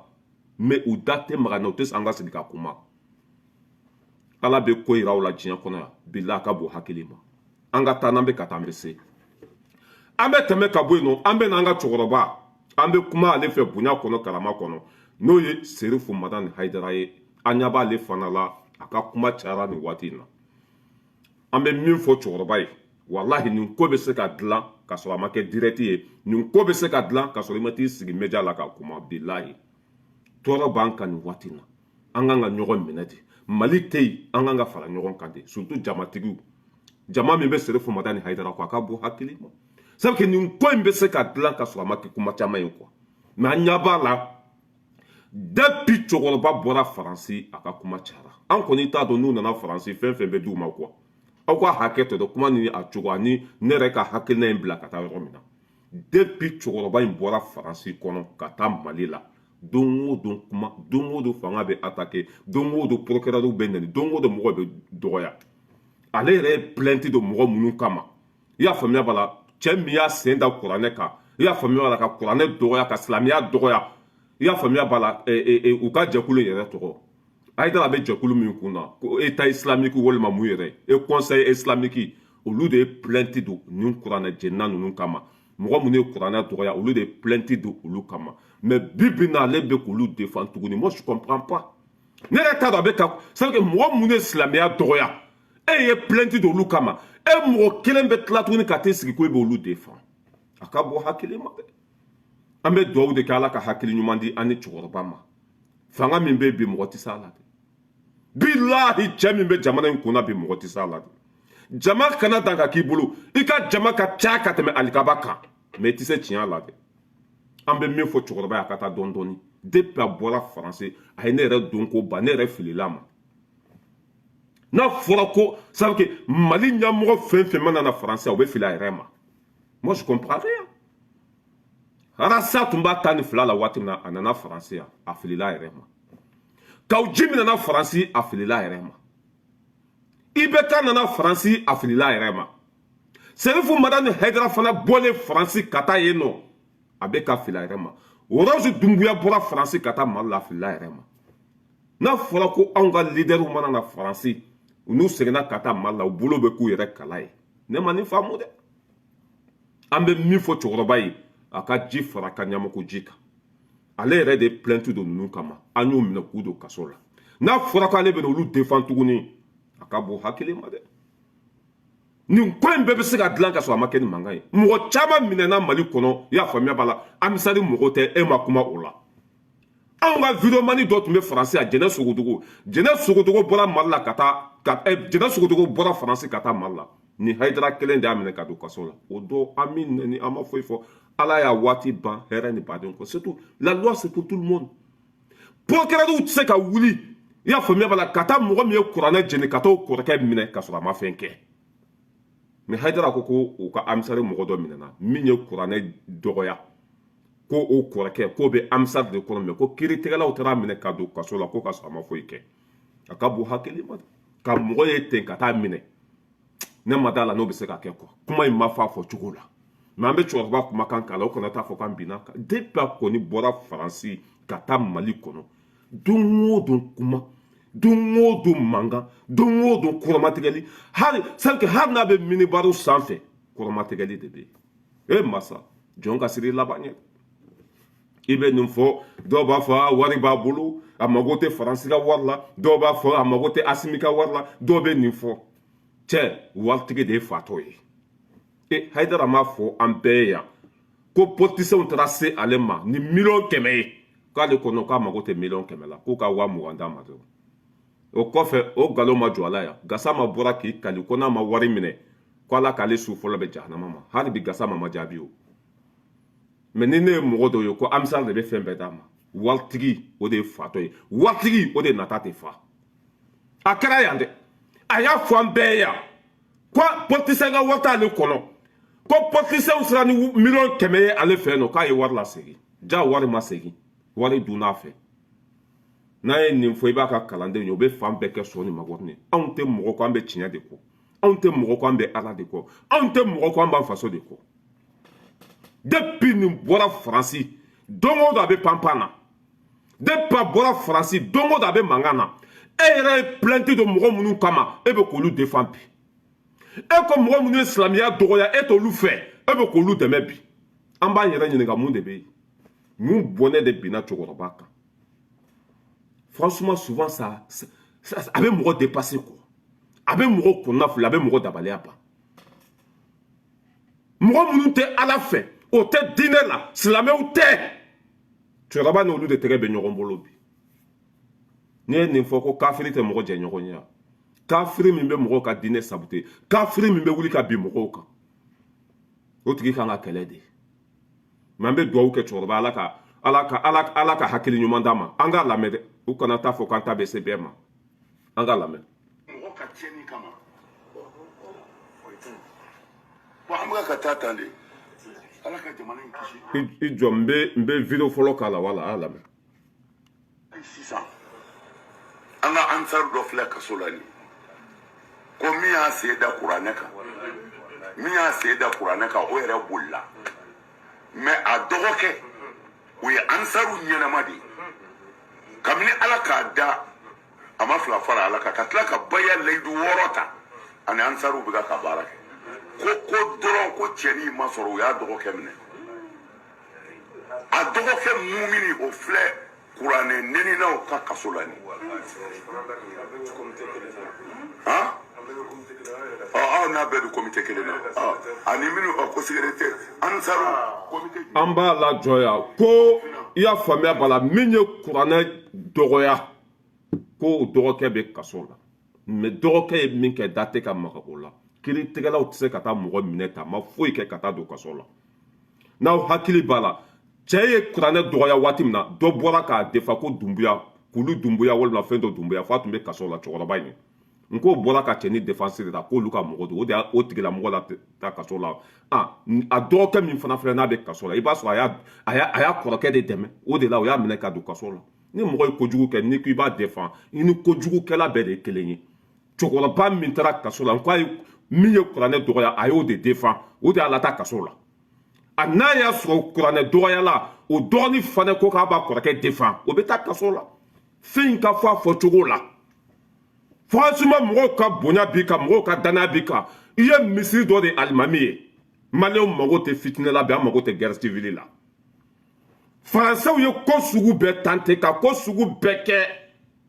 Mɛ u da tɛ maga na, u tɛ sɔn an ka sigi ka kuma. Ala bɛ ko yira aw la diɲɛ kɔnɔ yan, bilahi, a ka bon hakili ma. An ka taa, n'an bɛ ka taa, an bɛ se. An bɛ tɛmɛ ka bɔ yen nɔ, an bɛ n'an ka cɛkɔrɔba, an bɛ kuma ale fɛ bonya kɔnɔ, karama kɔnɔ, n'o ye Serifu Madani Hayidara ye. An ɲɛ b'ale fana la, a ka kuma cayara nin waati in na. An bɛ min fɔ cɛkɔrɔba ye, walahi, nin ko bɛ se ka dilan ka sɔrɔ a ma kɛ direct ye. Nin ko bɛ se ka dilan ka sɔrɔ i ma t'i sigi média la ka kuma. Bilahi, tɔɔrɔ b'an kan nin waati in na. An kan ka ɲɔgɔn minɛ de. Mali tɛ yen, an kan ka fara ɲɔgɔn kan de, surtout jamatigiw, jama min bɛ Serifu Madani Hayidara kɔ, a ka bɔ hakili ma sabu nin ko in bɛ se ka dilan ka sɔrɔ a ma kɛ kuma caman ye quoi. Mais an ɲɛ b'a la, depuis cɛkɔrɔba bɔra Faransi, a ka kuma cayara. An kɔni t'a dɔn n'u nana Faransi, fɛn fɛn bɛ d'u ma quoi. Aw ka hakɛ to dɛ, kuma ni a cogo ani ne yɛrɛ ka hakilina in bila ka taa yɔrɔ min na. Depuis cɛkɔrɔba in bɔra Faransi kɔnɔ ka taa Mali la, don o don kuma, don o don fanga bɛ attaquer, don o don procureur bɛ nɛni, don o don mɔgɔ bɛ dɔgɔya. Ale yɛrɛ ye plainte don mɔgɔ minnu kama, i y'a faamuya b'a la, cɛ min y'a sen da kuranɛ kan, i y'a faamuya b'a la, ka kuranɛ dɔgɔya, ka silamɛya dɔgɔya, i y'a faamuya b'a la, u ka jɛkulu yɛrɛ tɔgɔ, Hayidara bɛ jɛkulu min kun na, ko État islamique walima mun yɛrɛ e, Conseil islamique, olu de ye plainte don nin kuranɛ jenina ninnu kama. Mɔgɔ minnu ye kuranɛ dɔgɔya, olu de ye plainte don olu kama. Mais bi bi na, ale bɛ k'olu défend tuguni. Moi, je comprends pas. Ne yɛrɛ t'a dɔn a bɛ ka, c'est à dire que mɔgɔ minnu ye silamɛya dɔgɔya, e ye plainte don olu kama, e mɔgɔ kelen bɛ tila tuguni ka t'i sigi ko e b'olu défend. A ka bɔ hakili ma dɛ. An bɛ dugawu de kɛ, Ala ka hakili ɲuman di an ni cɛkɔrɔba ma. Fanga min bɛ bi, mɔgɔ tɛ s'a la dɛ. Bilahi, cɛ min bɛ jamana in kunna bi, mɔgɔ tɛ s'a la dɛ. Jama kana dan ka k'i bolo, i ka jama ka ca ka tɛmɛ alikaba kan, mais i tɛ se tiɲɛ la dɛ. An bɛ min fɔ cɛkɔrɔba ye, a ka taa dɔɔni dɔɔni. Depuis a bɔra Faransi, a ye ne yɛrɛ don ko ba, ne yɛrɛ filila ma. N'a fɔra ko ça veut que Mali ɲɛmɔgɔ fɛn fɛn mana na Faransi, o bɛ fili a yɛrɛ ma. Moi, je comprends rien. Arasa tun b'a 12 la waati min na, a nana Faransi yan, a filila a yɛrɛ ma. Kaw Ji min nana Faransi, a filila a yɛrɛ ma. IBK nana Faransi, a filila a yɛrɛ ma. Serifu Madani Hayidara fana bɔlen Faransi ka taa yen nɔ, a bɛ ka fili a yɛrɛ ma. Rose Dumbuya bɔra Faransi ka taa Mali la, a filila a yɛrɛ ma. N'a fɔra ko anw ka leaderw mana na Faransi, n'u seginna ka taa Mali la, u bolo bɛ k'u yɛrɛ kala ye. Ne ma nin faamu dɛ. An bɛ min fɔ cɛkɔrɔba ye, a ka ji fara ka ɲamako ji kan. Ale yɛrɛ de ye plainte don ninnu kama, an y'u minɛ k'u don kaso la. N'a fɔra k'ale bɛ olu défend tuguni, a ka bɔ hakili ma dɛ. Nin ko in bɛɛ bɛ se ka dilan ka sɔrɔ a ma kɛ ni mankan ye. Mɔgɔ caman minɛna Mali kɔnɔ, i y'a faamuya b'a la, amisari mɔgɔ tɛ, e ma kuma o la. Anw ka videomani dɔ tun bɛ Faransi, a Jɛnɛ Sogodogo. Jɛnɛ Sogodogo bɔra Mali la ka taa ka, Jɛnɛ Sogodogo bɔra Faransi ka taa Mali la, ni Hayidara kelen de y'a minɛ ka don kaso la. O don, an min nɛni, an ma foyi fɔ. Ala y'a waati ban hɛrɛ ni baden kɔ. Surtout, la loi, c'est pour tout le monde. Procureur tɛ se ka wuli, i y'a faamuya b'a la, ka taa mɔgɔ min ye kuranɛ jeni, ka t'o kɔrɔkɛ minɛ ka sɔrɔ a ma fɛn kɛ. Mais Hayidara ko ko u ka amisari mɔgɔ dɔ minɛna min ye kuranɛ dɔgɔya, ko o kɔrɔkɛ k'o bɛ amisari de kɔnɔ, mais ko kiiritigɛlaw taara minɛ ka don kaso la, ko ka sɔrɔ a ma foyi kɛ. A ka bon hakili ma ka mɔgɔ ye ten ka taa minɛ. Ne ma da la n'o bɛ se ka kɛ quoi. Kuma in ma fɔ a fɔ cogo la, mais an bɛ cɛkɔrɔba kumakan k'a la, o kana taa fɔ k'an binna kan. Depuis a kɔni bɔra Faransi ka taa Mali kɔnɔ, don o don kuma, don o don mankan, don o don kɔrɔmatigɛli. Hali c'est hali n'a bɛ minibaro sanfɛ, kɔrɔmatigɛli de bɛ yen. E masa jɔn ka siri laban ɲɛ. I bɛ nin fɔ, dɔw b'a fɔ a wari b'a bolo, a mago tɛ Faransi ka wari la. Dɔw b'a fɔ a mago tɛ Asimi ka wari la. Dɔw bɛ nin fɔ. Cɛ, waritigi de ye fatɔ ye. E Hayidara m'a fɔ an bɛɛ ye yan ko politicienw taara se ale ma ni 100 000 000 ye, k'ale kɔnɔ k'a mago tɛ 100 000 000 la, k'u ka 20 000 d'a ma dɔrɔn. O kɔfɛ, o nkalon ma jɔ a la yan. Gasama bɔra k'i kali ko n'a ma wari minɛ, ko Ala k'ale su fɔlɔ bɛ jahanama ma. Hali bi Gasama ma jaabi o. Mais ni ne ye mɔgɔ dɔw ye ko amisari de bɛ fɛn bɛɛ d'a ma, waritigi o de ye fatɔ ye, waritigi o de nata tɛ fa. A kɛra yan dɛ, a y'a fɔ an bɛɛ ye yan ko politicien ka wari t'ale kɔnɔ, ko politicienw sera ni 100 000 000 ye ale fɛ yen nɔ, k'a ye wari lasegin. Ja wari ma segin, wari dunn'a fɛ. N'a ye nin fɔ, i b'a ka kalandenw ye, o bɛ fan bɛɛ kɛ sɔ ni makɔrɔni. Anw tɛ mɔgɔ ko an bɛ tiɲɛ de kɔ, anw tɛ mɔgɔ ko an bɛ Ala de kɔ, anw tɛ mɔgɔ ko an b'an faso de kɔ. Depuis nin bɔra Faransi, don o don a bɛ panpan na. Depuis a bɔra Faransi, don o don a bɛ mankan na. E yɛrɛ ye plainte don mɔgɔ minnu kama, e bɛ k'olu défend bi. E ko mɔgɔ minnu ye silamɛya dɔgɔya, e t'olu fɛ, e bɛ k'olu dɛmɛ bi. An b'an yɛrɛ ɲininka, mun de bɛ yen? Mun bɔnɛ de binna cɛkɔrɔba kan? Franchement, souvent ça a bɛ mɔgɔ dépasser quoi. A bɛ mɔgɔ kunna fili, a bɛ mɔgɔ dabaliya ban. Mɔgɔ minnu tɛ Ala fɛ, o tɛ diinɛ la, silamɛw tɛ, cɛkɔrɔba n'olu de tɛgɛ bɛ ɲɔgɔn bolo bi. N'i ye nin fɔ ko kafiri tɛ mɔgɔ jɛ ɲɔgɔn ye, kafiri min bɛ mɔgɔw ka diinɛ saboter, kafiri min bɛ wuli ka bin mɔgɔw kan, o tigi kan ka kɛlɛ de. Mais an bɛ dugawu kɛ cɛkɔrɔba, Ala ka hakili ɲuman d'a ma. An k'a lamɛn dɛ, u kana taa fɔ k'an ta bɛ se bɛɛ ma. An k'a lamɛn. Mɔgɔ ka tiɲɛni kama, bon, an bɛ ka taa tan de. Ala ka jamana in kisi. I jɔ, n bɛ vidéo fɔlɔ k'a la. Wala, a y'a lamɛn. Hali sisan, an ka ansaru dɔ filɛ kaso la nin, ko min y'a sen da kuranɛ kan, min y'a sen da kuranɛ kan, o yɛrɛ bolila. Mais a dɔgɔkɛ, o ye ansaru ɲɛnama de ye. Kabini Ala k'a da, a ma fila fara Ala kan, ka tila ka baya layidu 6 ta, ani ansaru bɛ ka baara kɛ. Ko dɔrɔn ko cɛnin ma sɔrɔ, u y'a dɔgɔkɛ minɛ. A dɔgɔkɛ mumini, o filɛ kuranɛ nɛninaw ka kaso la nin. Han, ɔ, aw n'a bɛɛ bɛ comité kelen na. Ɔ, ani minnu, ɔ, ko secrétaire ansaru comité. An b'a lajɔ yan ko i y'a faamuya b'a la, min ye kuranɛ dɔgɔya, ko o dɔgɔkɛ bɛ kaso la. Mais dɔgɔkɛ ye min kɛ, da tɛ ka maga o la. Kiiritigɛlaw tɛ se ka taa mɔgɔ minɛ ta ma foyi kɛ ka taa don kaso la. N'aw hakili b'a la, cɛ ye kuranɛ dɔgɔya waati min na, dɔ bɔra k'a defa ko Dunbuya, k'olu Dunbuya walima fɛn dɔ Dunbuya, f'a tun bɛ kaso la. Cɛkɔrɔba in ye n k'o bɔra ka cɛnin défense de ta k'olu ka mɔgɔ don, o de y'a o tigilamɔgɔ la taa kaso la. A a dɔgɔkɛ min fana filɛ, n'a bɛ kaso la, i b'a sɔrɔ a y'a kɔrɔkɛ de dɛmɛ. O de la o y'a minɛ ka don kaso la. Ni mɔgɔ ye kojugu kɛ, n'i ko i b'a défend, i ni kojugukɛla bɛɛ de ye kelen ye. Cɛkɔrɔba min taara kaso la, n ko a ye min ye kuranɛ dɔgɔya, a y'o de défend, o de y'a lataa kaso la. A n'a y'a sɔrɔ kuranɛ dɔgɔya la, o dɔgɔnin fana ko k'a b'a kɔrɔkɛ défend, o bɛ taa kaso la. Fɛn in ka fɔ a fɔcogo la, franchement, mɔgɔw ka bonya b'i kan, mɔgɔw ka danaya b'i kan. I ye misiri dɔ de alimami ye. Maliyɛnw mago tɛ fitinɛ la bi, an mago tɛ guerre civile la. Faransɛw ye ko sugu bɛɛ tenter ka ko sugu bɛɛ kɛ,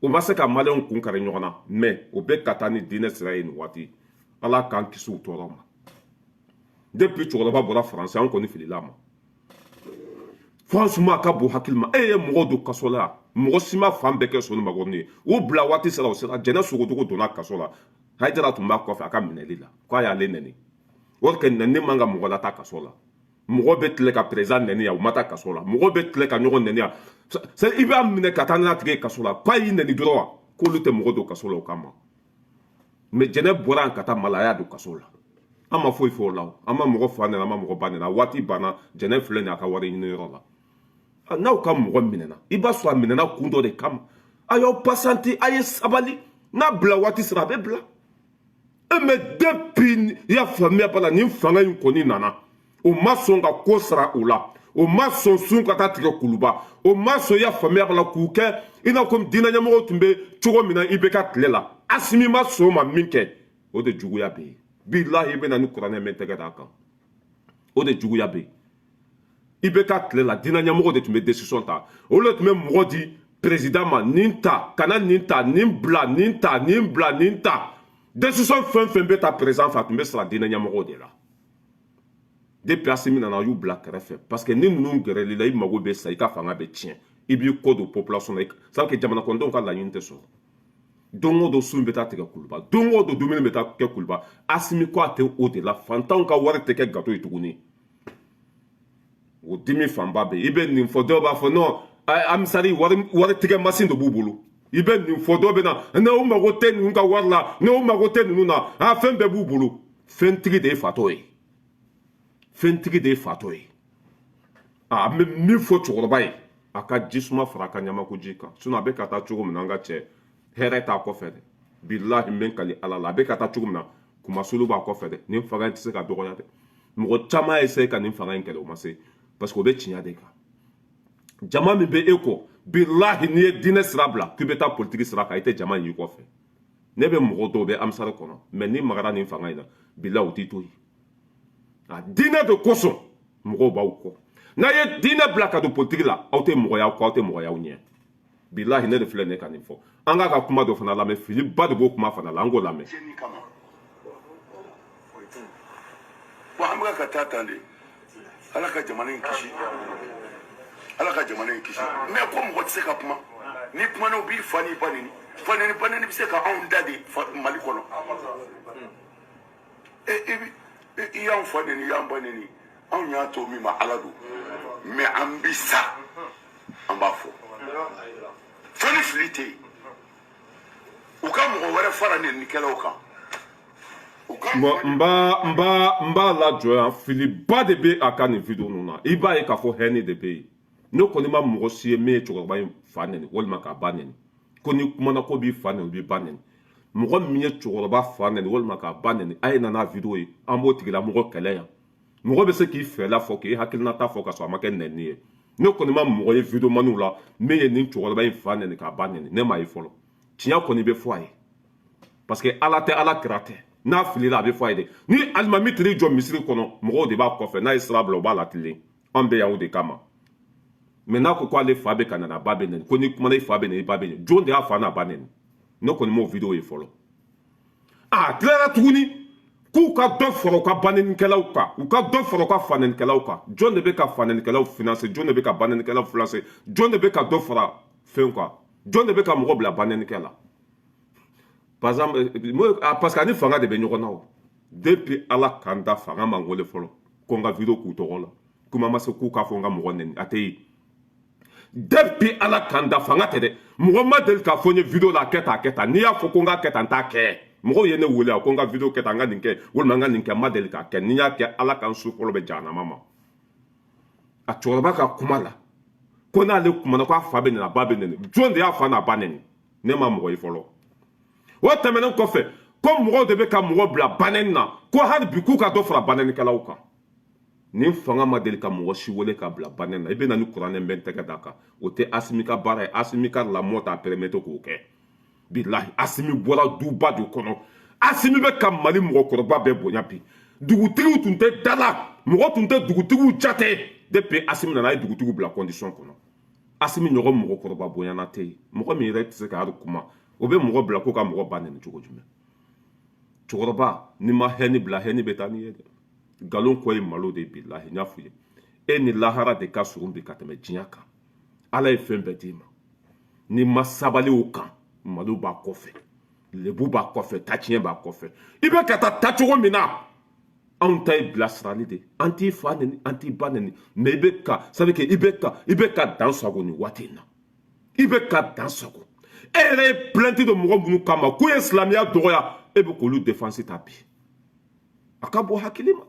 o ma se ka maliyɛnw kun kari ɲɔgɔn na. Mais o bɛ ka taa ni diinɛ sira ye nin waati. Ala k'an kisi u tɔɔrɔ ma. Depuis cɛkɔrɔba bɔra Faransi, an kɔni filila a ma. Franchement, a ka bon hakili ma. E ye mɔgɔw don kaso la, mɔgɔ si ma fan bɛɛ kɛ soni makɔrɔni ye. O bila waati sera, o sera. Jɛnɛ Sogodogo donna kaso la, Hayidara tun b'a kɔfɛ a ka minɛli la, k'a y'ale nɛni. O kɛ nɛni man ka mɔgɔ lata kaso la. Mɔgɔ bɛ tile ka président nɛni yan, u ma taa kaso la. Mɔgɔ bɛ tile ka ɲɔgɔn nɛni yan, i b'a minɛ ka taa n'a tigi ye kaso la, k'a y'i nɛni dɔrɔn wa, k'olu tɛ mɔgɔ don kaso la o kama. Mais Jɛnɛ bɔra yan ka taa Malaya don kaso la, an ma foyi fɔ o la. An ma mɔgɔ fa nɛni, an ma mɔgɔ ba nɛni. A waati banna. Jɛnɛ filɛ nin ye a ka wari ɲini yɔrɔ la. N'aw ka mɔgɔ minɛna, i b'a sɔrɔ a minɛna kun dɔ de kama. A y'aw patienter, a ye sabali. N'a bila waati sera, a bɛ bila. E mais depuis, i y'a faamuya b'a la, nin fanga in kɔni nana, o ma sɔn ka ko sara u la, o ma sɔn sun ka taa tigɛ Kuluba, o ma sɔn, i y'a faamuya b'a la, k'u kɛ i n'a fɔ diinɛ ɲɛmɔgɔw tun bɛ cogo min na i bɛ ka tile la. Asimi ma sɔn o ma min kɛ, o de juguya bɛ yen. Bilahi, i bɛ na ni kuranɛ min tɛgɛ d'a kan, o de juguya bɛ yen. I bɛ ka tile la, diinɛ ɲɛmɔgɔ de tun bɛ décision ta, olu de tun bɛ mɔgɔ di président ma: nin ta, kana nin ta, nin bila, nin ta, nin bila, nin ta. Décision fɛn fɛn bɛ ta président fɛ, a tun bɛ sara diinɛ ɲɛmɔgɔw de la. Depuis Asimi nana, a y'u bila kɛrɛfɛ, parce que ni ninnu gɛrɛl'i la, i mago bɛ sa, i ka fanga bɛ tiɲɛ, i b'i kɔ don population na, sans que jamana kɔnɔdenw ka laɲini tɛ sɔrɔ. Don o don, sun bɛ taa tigɛ Kuluba, don o don, dumuni bɛ taa kɛ Kuluba. Asimi ko a tɛ o de la, fantanw ka wari tɛ kɛ gâteau ye tuguni. O dimi fanba bɛ yen. I bɛ nin fɔ, dɔw b'a fɔ non, amisari wari tigɛ masin de b'u bolo. I bɛ nin fɔ, dɔw bɛ na, ne o mago tɛ ninnu ka wari la, ne o mago tɛ ninnu na. A fɛn bɛɛ b'u bolo. Fɛntigi de ye fatɔ ye, fɛntigi de ye fatɔ ye. A an bɛ min fɔ cɛkɔrɔba ye, a ka ji suma fara a ka ɲamako ji kan. Sinon a bɛ ka taa cogo min na, an ka cɛ, hɛrɛ t'a kɔfɛ dɛ. Bilahi, n bɛ n kali Ala la, a bɛ ka taa cogo min na, kumasulu b'a kɔfɛ dɛ. Nin fanga in tɛ se ka dɔgɔya dɛ. Mɔgɔ caman y'a essayer ka nin fanga in kɛlɛ, o ma se, parce que o bɛ tiɲɛ de kan. Jama min bɛ e kɔ, bilahi, n'i ye diinɛ sira bila k'i bɛ taa politiki sira kan, i tɛ jama in y'i kɔfɛ. Ne bɛ mɔgɔ dɔw bɛ amisari kɔnɔ, mais ni magara nin fanga in na, bilahi, u t'i to yen. A diinɛ de kosɔn mɔgɔw b'aw kɔ. N'a ye diinɛ bila ka don politiki la, aw tɛ mɔgɔyaw kɔ, aw tɛ mɔgɔyaw ɲɛ. Bilahi, ne de filɛ nin ye ka nin fɔ. An k'a ka kuma dɔ fana lamɛn, filiba de b'o kuma fana la, an k'o lamɛn. Tiɲɛni kama. Bon, an bɛ ka taa tan de. Ala ka jamana in kisi, Ala ka jamana in kisi. Mais ko mɔgɔ tɛ se ka kuma, ni kumana, u b'i fa n'i ba neni. Fa neni, ba neni bɛ se ka anw da de Mali kɔnɔ. E i bi i y'anw fa neni, i y'an ba neni, anw y'a to min ma, Ala don. Mais an bi sa, an b'a fɔ fo ni fili tɛ yen, u ka mɔgɔ wɛrɛ fara nɛnikɛlaw kan, u ka Bon, n b'a lajɔ yan. Filiba de bɛ a ka nin vidéo ninnu na. I b'a ye k'a fɔ hɛnɛ de bɛ yen. Ne kɔni ma mɔgɔ si ye min ye cɛkɔrɔba in fa nɛni walima k'a ba nɛni, ko ni kumana ko b'i fa nɛni, b'i ba nɛni. Mɔgɔ min ye cɛkɔrɔba fa nɛni walima k'a ba nɛni, a ye na n'a vidéo ye, an b'o tigilamɔgɔ kɛlɛ yan. Mɔgɔ bɛ se k'i fɛla fɔ, k'i hakilinata fɔ, ka sɔrɔ a ma kɛ nɛni ye. Ne kɔni ma mɔgɔ ye vidéomaniw la min ye nin cɛkɔrɔba in fa nɛni, k'a ba nɛni. Ne m'a ye fɔlɔ. Tiɲɛ kɔni bɛ fɔ a ye, parce que Ala tɛ, Ala kira tɛ. N'a filila, a bɛ fɔ a ye de. Ni alimami tiri jɔ misiri kɔnɔ, mɔgɔw de b'a kɔfɛ. N'a ye sira bila, u b'a latilen. An bɛ yan o de kama. Mais n'a ko k'ale fa bɛ ka nana, ba bɛ nɛni, ko n'i kumana, i fa bɛ nɛni, i ba bɛ nɛni, jɔn de y'a fa n'a ba nɛni? Ne kɔni m'o vidéo ye fɔlɔ. A tilara tuguni k'u ka dɔ fara u ka banɛnikɛlaw kan, u ka dɔ fara u ka fanɛnikɛlaw kan. Jɔn de bɛ ka fanɛnikɛlaw financer? Jɔn de bɛ ka banɛnikɛlaw financer? Jɔn de bɛ ka dɔ fara fɛnw kan? Jɔn de bɛ ka mɔgɔ bila banɛnikɛ la? Par exemple, parce que ani fanga de bɛ ɲɔgɔn na o. Depuis Ala k'an da, fanga man wele fɔlɔ ko n ka vidéo k'u tɔgɔ la, kuma ma se k'u k'a fɔ n ka mɔgɔ nɛni, a tɛ yen. Depuis Ala k'an da, fanga tɛ dɛ, mɔgɔ ma deli k'a fɔ n ye vidéo la a kɛ tan, a kɛ tan. N'i y'a fɔ ko n k'a kɛ tan, n t'a kɛ. Mɔgɔw ye ne wele a ko n ka vidéo kɛ tan, n ka nin kɛ walima n ka nin kɛ, n ma deli k'a kɛ. N'i y'a kɛ, Ala k'an su fɔlɔ bɛ jahanama ma. A cɛkɔrɔba ka kuma la, ko n'ale kumana, ko a fa bɛ nɛni, a ba bɛ nɛni. Jɔn de y'a fa n'a ba nɛni? Ne ma mɔgɔ ye fɔlɔ. O tɛmɛnen kɔfɛ, ko mɔgɔw de bɛ ka mɔgɔ bila banɛni na, ko hali bi k'u ka dɔ fara banɛnikɛlaw kan. Nin fanga ma deli ka mɔgɔ si wele ka bila banɛni na. I bɛ na ni kuranɛ bɛ n tɛgɛ da kan, o tɛ Asimi ka baara ye. Asimi ka lamɔ t'a permettre k'o kɛ. Bilahi, Asimi bɔra duba de kɔnɔ. Asimi bɛ ka Mali mɔgɔkɔrɔba bɛɛ bonya bi. Dugutigiw tun tɛ da la, mɔgɔ tun tɛ dugutigiw jate. Depuis Asimi nana, a ye dugutigiw bila condition kɔnɔ. Asimi ɲɔgɔn mɔgɔkɔrɔba bonyana tɛ yen. Mɔgɔ min yɛrɛ tɛ se ka hali kuma, o bɛ mɔgɔ bila ko ka mɔgɔ ba nɛni cogo jumɛn? Cɛkɔrɔba, n'i ma hɛni bila, hɛni bɛ taa n'i ye dɛ. Nkalon kɔ ye malo de ye. Bilahi, n y'a f'i ye, e ni lahara de ka surun bi ka tɛmɛ diɲɛ kan. Ala ye fɛn bɛɛ d'i ma, n'i ma sabali o kan, malo b'a kɔfɛ, lebu b'a kɔfɛ, tatiɲɛ b'a kɔfɛ. I bɛ ka taa taacogo min na, anw ta ye bilasirali de. An t'i fa neni, an t'i ba neni, mais i bɛ ka, c'est à dire que i bɛ ka dan sago nin waati in na. I bɛ ka dan sago. E yɛrɛ ye plainte don mɔgɔ minnu kama k'u ye silamɛya dɔgɔya, e bɛ k'olu défense ta bi. A ka bɔ hakili ma.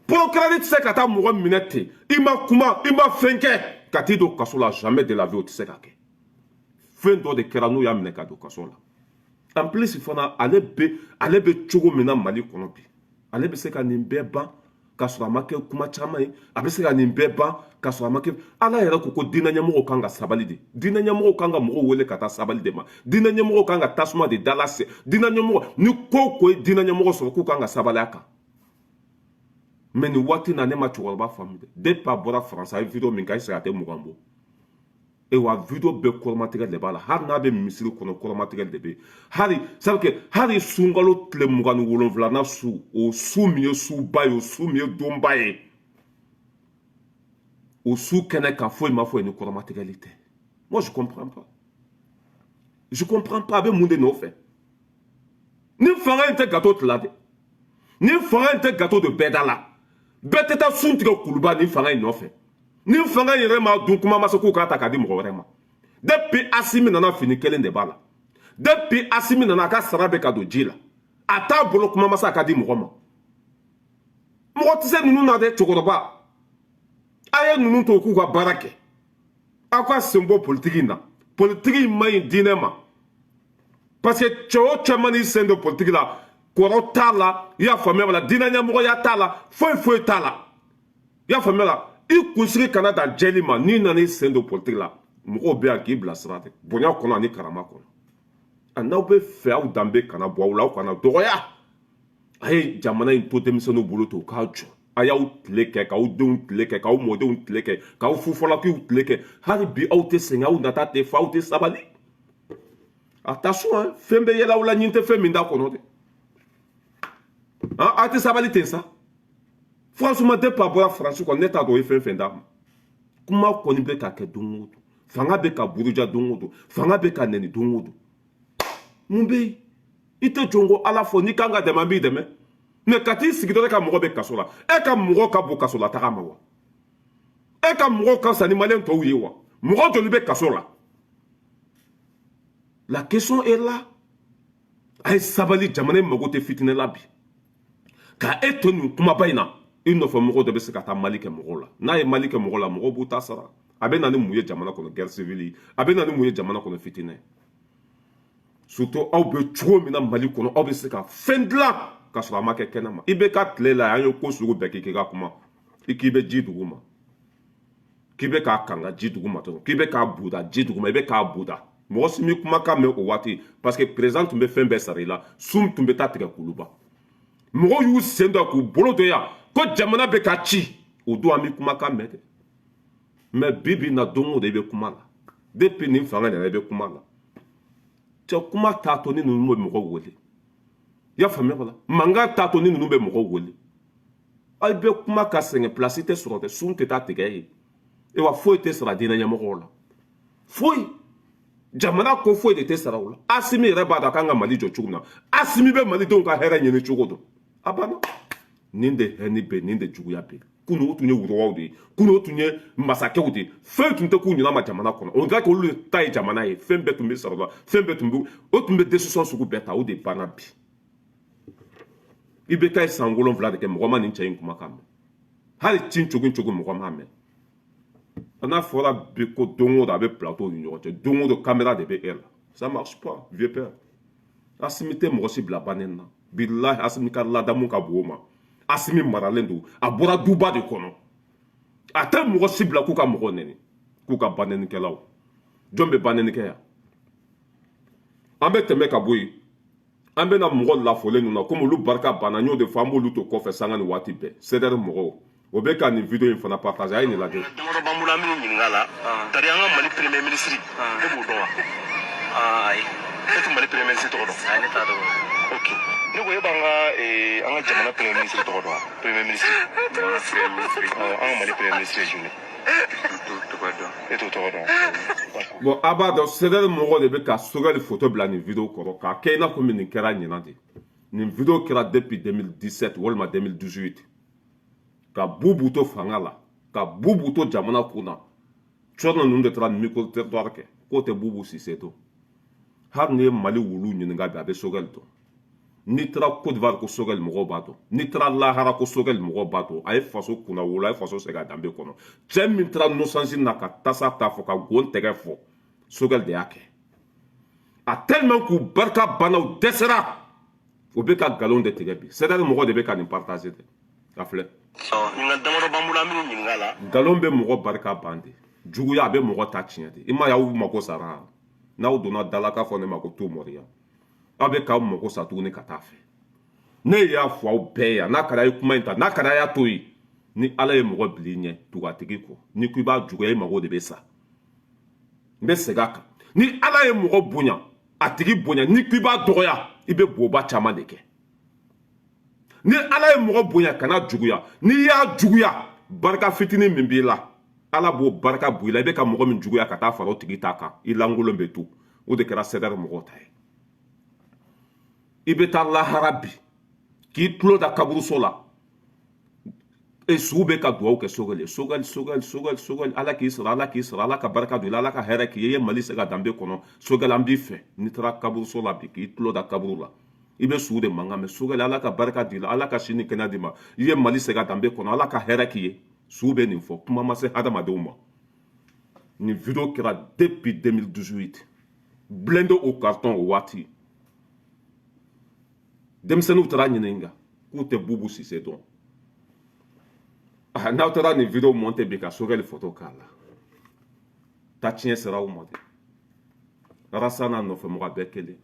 Procureur tɛ se ka taa mɔgɔ minɛ ten, i ma kuma, i ma fɛn kɛ, ka t'i don kaso la. Jamais de la vie, o tɛ se ka kɛ. Fɛn dɔ de kɛra n'u y'a minɛ ka don kaso la. En plus fana, ale bɛ cogo min na Mali kɔnɔ bi, ale bɛ se ka nin bɛɛ ban ka sɔrɔ a ma kɛ kuma caman ye. A bɛ se ka nin bɛɛ ban ka sɔrɔ a ma kɛ. Ala yɛrɛ ko ko diinɛ ɲɛmɔgɔw kan ka sabali de. Diinɛ ɲɛmɔgɔw kan ka mɔgɔw wele ka taa sabali de ma. Diinɛ ɲɛmɔgɔw kan ka tasuma de dala se. Diinɛ ɲɛmɔgɔ, ni ko ko ye diinɛ ɲɛmɔgɔ sɔrɔ, k'u kan ka sabali a kan. Mais nin waati na, ne ma cɛkɔrɔba faamu dɛ. Depuis a bɔra Faransi, a ye vidéo min kɛ, a ye segin, a tɛ 20 bɔ. E wa vidéo bɛɛ, kɔrɔmatigɛ de b'a la. Hali n'a bɛ misiri kɔnɔ, kɔrɔmatigɛ de bɛ yen. Hali sabu kɛ, hali sunkalo tile 27nan su, o su min ye suba ye, o su min ye donba ye, o su kɛnɛ kan, foyi ma fɔ yen ni kɔrɔmatigɛli tɛ. Moi, je comprends pas, je comprends pas. A bɛ mun de nɔfɛ? Ni fanga in tɛ gâteau tila dɛ, ni fanga in tɛ gâteau de bɛɛ da la, bɛɛ tɛ taa sun tigɛ kuluba ni fanga in nɔfɛ. Ni fanga in yɛrɛ ma dun, kuma ma se k'u k'a ta k'a di mɔgɔ wɛrɛ ma. Depuis Asimi nana, fini kelen de b'a la. Depuis Asimi nana, a ka sara bɛ ka don ji la, a t'a bolo, kuma ma se a ka di mɔgɔ ma. Mɔgɔ tɛ se ninnu na dɛ. Cɛkɔrɔba, a ye ninnu to k'u ka baara kɛ. Aw ka sen bɔ politiki in na. Politiki in man ɲi diinɛ ma, parce que cɛ o cɛ man'i sen don politiki la, kɔrɔ t'a la, i y'a faamuya la, diinɛ ɲɛmɔgɔya t'a la, foyi foyi t'a la, i y'a faamuya la. I kunsigi kana dan jɛli ma. N'i nana i sen don politiki la, mɔgɔw bɛ yan k'i bilasira dɛ, bonya kɔnɔ ani karama kɔnɔ. A n'aw bɛ fɛ aw danbe kana bɔ aw la, aw kana dɔgɔya, a ye jamana in to denmisɛnninw bolo to u k'a jɔ. A y'aw tile kɛ, k'aw denw tile kɛ, k'aw mɔdenw tile kɛ, k'aw fufɔlakiw tile kɛ. Hali bi aw tɛ sɛgɛn, aw nata tɛ fa, aw tɛ sabali. Attention hein, fɛn bɛ yɛlɛ aw la, ɲin tɛ fɛn min da kɔnɔ dɛ. Aw tɛ sabali ten sa. Franchement, depuis a bɔra Faransi kɔnɔ, ne t'a dɔn o ye fɛn fɛn d'a ma. Kuma kɔni bɛ ka kɛ don o don, fanga bɛ ka buruja don o don, fanga bɛ ka nɛni don o don. Mun bɛ yen? I tɛ jɔn ko Ala fɔ n'i kan ka dɛmɛ, an b'i dɛmɛ. Mɛ ka t'i sigi dɔrɔn, e ka mɔgɔ bɛ kaso la, e ka mɔgɔ ka bon kaso la taga ma wa? E ka mɔgɔ ka fisa ni maliyɛn tɔw ye wa? Mɔgɔ joli bɛ kaso la? La question est là. A ye sabali, jamana in mago tɛ fitinɛ la bi. Ka e to nin kumaba in na, i nɔfɛ mɔgɔ dɔ bɛ se ka taa Mali kɛ mɔgɔw la. N'a ye Mali kɛ mɔgɔ la, mɔgɔw b'u ta sara. A bɛ na ni mun ye jamana kɔnɔ? Guerre civile. A bɛ na ni mun ye jamana kɔnɔ? Fitinɛ. Surtout aw bɛ cogo min na Mali kɔnɔ, aw bɛ se ka fɛn dilan ka sɔrɔ a ma kɛ kɛnɛ ma. I bɛ ka tile la, an ye ko sugu bɛɛ k'i ka kuma. I k'i bɛ ji dugu ma, k'i bɛ k'a kanga ji dugu ma dɔrɔn, k'i bɛ k'a buda ji dugu ma, i bɛ k'a buda. Mɔgɔ si m'i kumakan mɛn o waati, parce que président tun bɛ fɛn bɛɛ sara i la. Sun tun bɛ taa tigɛ kuluba. Mɔgɔw y'u sen don k'u bolo don yan ko jamana bɛ ka ci. O don an bɛ kumakan mɛn dɛ. Mɛ bi bi in na, don o don i bɛ kuma la. Depuis nin fanga nana, i bɛ kuma la. Cɛ, kuma t'a to ni ninnu bɛ mɔgɔw wele. I y'a faamuya? Wala mankan t'a to ni ninnu bɛ mɔgɔw wele. Aw bɛ kuma ka sɛgɛn, place tɛ sɔrɔ dɛ. Sun tɛ taa tigɛ ye e wa, foyi tɛ sara diinɛ ɲɛmɔgɔw la, foyi. Jamana ko foyi de tɛ sara o la. Asimi yɛrɛ b'a dɔn a kan ka Mali jɔ cogo min na. Asimi bɛ malidenw ka hɛrɛ ɲini cogo dɔn. A banna. Nin de hɛni bɛ, nin de juguya bɛ. Kunu o tun ye worowaw de ye, kunu o tun ye masakɛw de ye. Fɛn tun tɛ k'u ɲɛna ma jamana kɔnɔ. On dirait que olu de ta ye jamana ye. Fɛn bɛɛ tun bɛ sɔrɔ la, fɛn bɛɛ tun bɛ, o tun bɛ décision sugu bɛɛ ta. O de banna bi. I bɛ taa ye san 7 de kɛ, mɔgɔ ma nin cɛ in kumakan mɛn. Hali ci cogo cogo, mɔgɔ m'a mɛn. N'a fɔra bi ko don o don a bɛ plateau ni ɲɔgɔn cɛ, don o don caméra de bɛ e la, ça marche pas, vieux père. Asimi tɛ mɔgɔ si bila bannen na. Bilahi, Asimi ka ladamu ka bon o ma. Asimi maralen don, a bɔra duba de kɔnɔ. A tɛ mɔgɔ si bila k'u ka mɔgɔ nɛni, k'u ka banɛnikɛlaw. Jɔn bɛ banɛni kɛ yan? An bɛ tɛmɛ ka bɔ yen, an bɛna mɔgɔ lafolen ninnu na. Komi olu barika banna, n y'o de fɔ, an b'olu to kɔfɛ sanga ni waati bɛɛ. CDR mɔgɔw, o bɛ ka nin vidéo in fana partager. A ye nin lajɛ. Damadɔ b'an bolo, an bɛn'u ɲininka a la. Tari, an ka Mali premier ministre, e b'o dɔn wa? Ayi. E tɛ Mali premier ministre tɔgɔ dɔn? Ayi, ne t'a dɔn. Ok, ne ko e b'an ka an ka jamana premier ministre tɔgɔ dɔn wa? Premier ministre. Jamana premier ministre? An ka Mali premier ministre ye jumɛn? N t'o tɔgɔ dɔn. E t'o tɔgɔ dɔn? Bon, a b'a dɔn, CDR mɔgɔw de bɛ ka Sogɛli photo bila nin vidéo kɔrɔ k'a kɛ i n'a fɔ nin kɛra ɲinan de. Nin vidéo kɛra depuis 2017 walima 2018. Ka Bubu to fanga la, ka Bubu to jamana kun na, cɔrɔ ninnu de taara micro trottoir kɛ k'o tɛ Bubu Sise to. Hali n'i ye Mali wulu ɲininka bi, a bɛ Sogɛli dɔn. N'i taara Côte d'Ivoire ko Sogɛli, mɔgɔw b'a dɔn. N'i taara lahara ko Sogɛli, mɔgɔw b'a dɔn. A ye faso kunna wolo, a ye faso segin a danbe kɔnɔ. Cɛ min taara naissance na ka tasa ta fɔ ka gon tɛgɛ fɔ, Sogɛli de y'a kɛ. A tellement k'u barika banna, u dɛsɛra, o bɛ ka nkalon de tigɛ bi. CDR mɔgɔ de bɛ ka nin partager dɛ, a filɛ. Ɲininkali damadɔ b'an bolo, an bɛn'u ɲininka a la. Nkalon bɛ mɔgɔ barika ban de, juguya a bɛ mɔgɔ ta tiɲɛ de. I ma ye, aw mako sara. N'aw donna dala k'a fɔ ne ma ko to mɔriya, aw bɛ k'aw mako sa tuguni ka taa fɛ. Ne y'a fɔ aw bɛɛ yan, n'a kɛra a ye kuma in ta, n'a kɛra a y'a to yen. Ni Ala ye mɔgɔ bil'i ɲɛ, tugu a tigi kɔ. N'i ko i b'a juguya, i mago de bɛ sa. N bɛ segin a kan: ni Ala ye mɔgɔ bonya, a tigi bonya. N'i ko i b'a dɔgɔya, i bɛ boba caman de kɛ. Ni Ala ye mɔgɔ bonya, kana juguya. N'i y'a juguya, barika fitinin min b'i la, Ala b'o barika bɔ i la. I bɛ ka mɔgɔ min juguya ka taa fara o tigi ta kan, i lankolon bɛ to. O de kɛra CDR mɔgɔw ta ye. I bɛ taa lahara bi, k'i tulo da kaburuso la, e sugu bɛ ka dugawu kɛ Sogɛli, Sogɛli, Sogɛli, Sogɛli, Sogɛli, Ala k'i sara, Ala k'i sara, Ala ka barika don i la, Ala ka hɛrɛ k'i ye, i ye Mali se ka danbe kɔnɔ. Sogɛli, an b'i fɛ. N'i taara kaburuso la bi, k'i tulo da kaburu la, i bɛ sugu de mankan mɛn: Sogɛli, Ala ka barika di la, Ala ka si ni kɛnɛya d'i ma, i ye Mali se ka danbe kɔnɔ, Ala ka hɛrɛ k'i ye. Sugu bɛ nin fɔ, kuma ma se hadamadenw ma. Nin vidéo kɛra depuis 2018, blindé au carton. O waati denmisɛnninw taara ɲininka k'u tɛ Bubu Sise dɔn. Ah, n'aw taara nin vidéo monter bi ka Sogɛli photo k'a la, ta tiɲɛ sera aw ma dɛ. Rasa n'a nɔfɛ mɔgɔ, a bɛɛ kelen,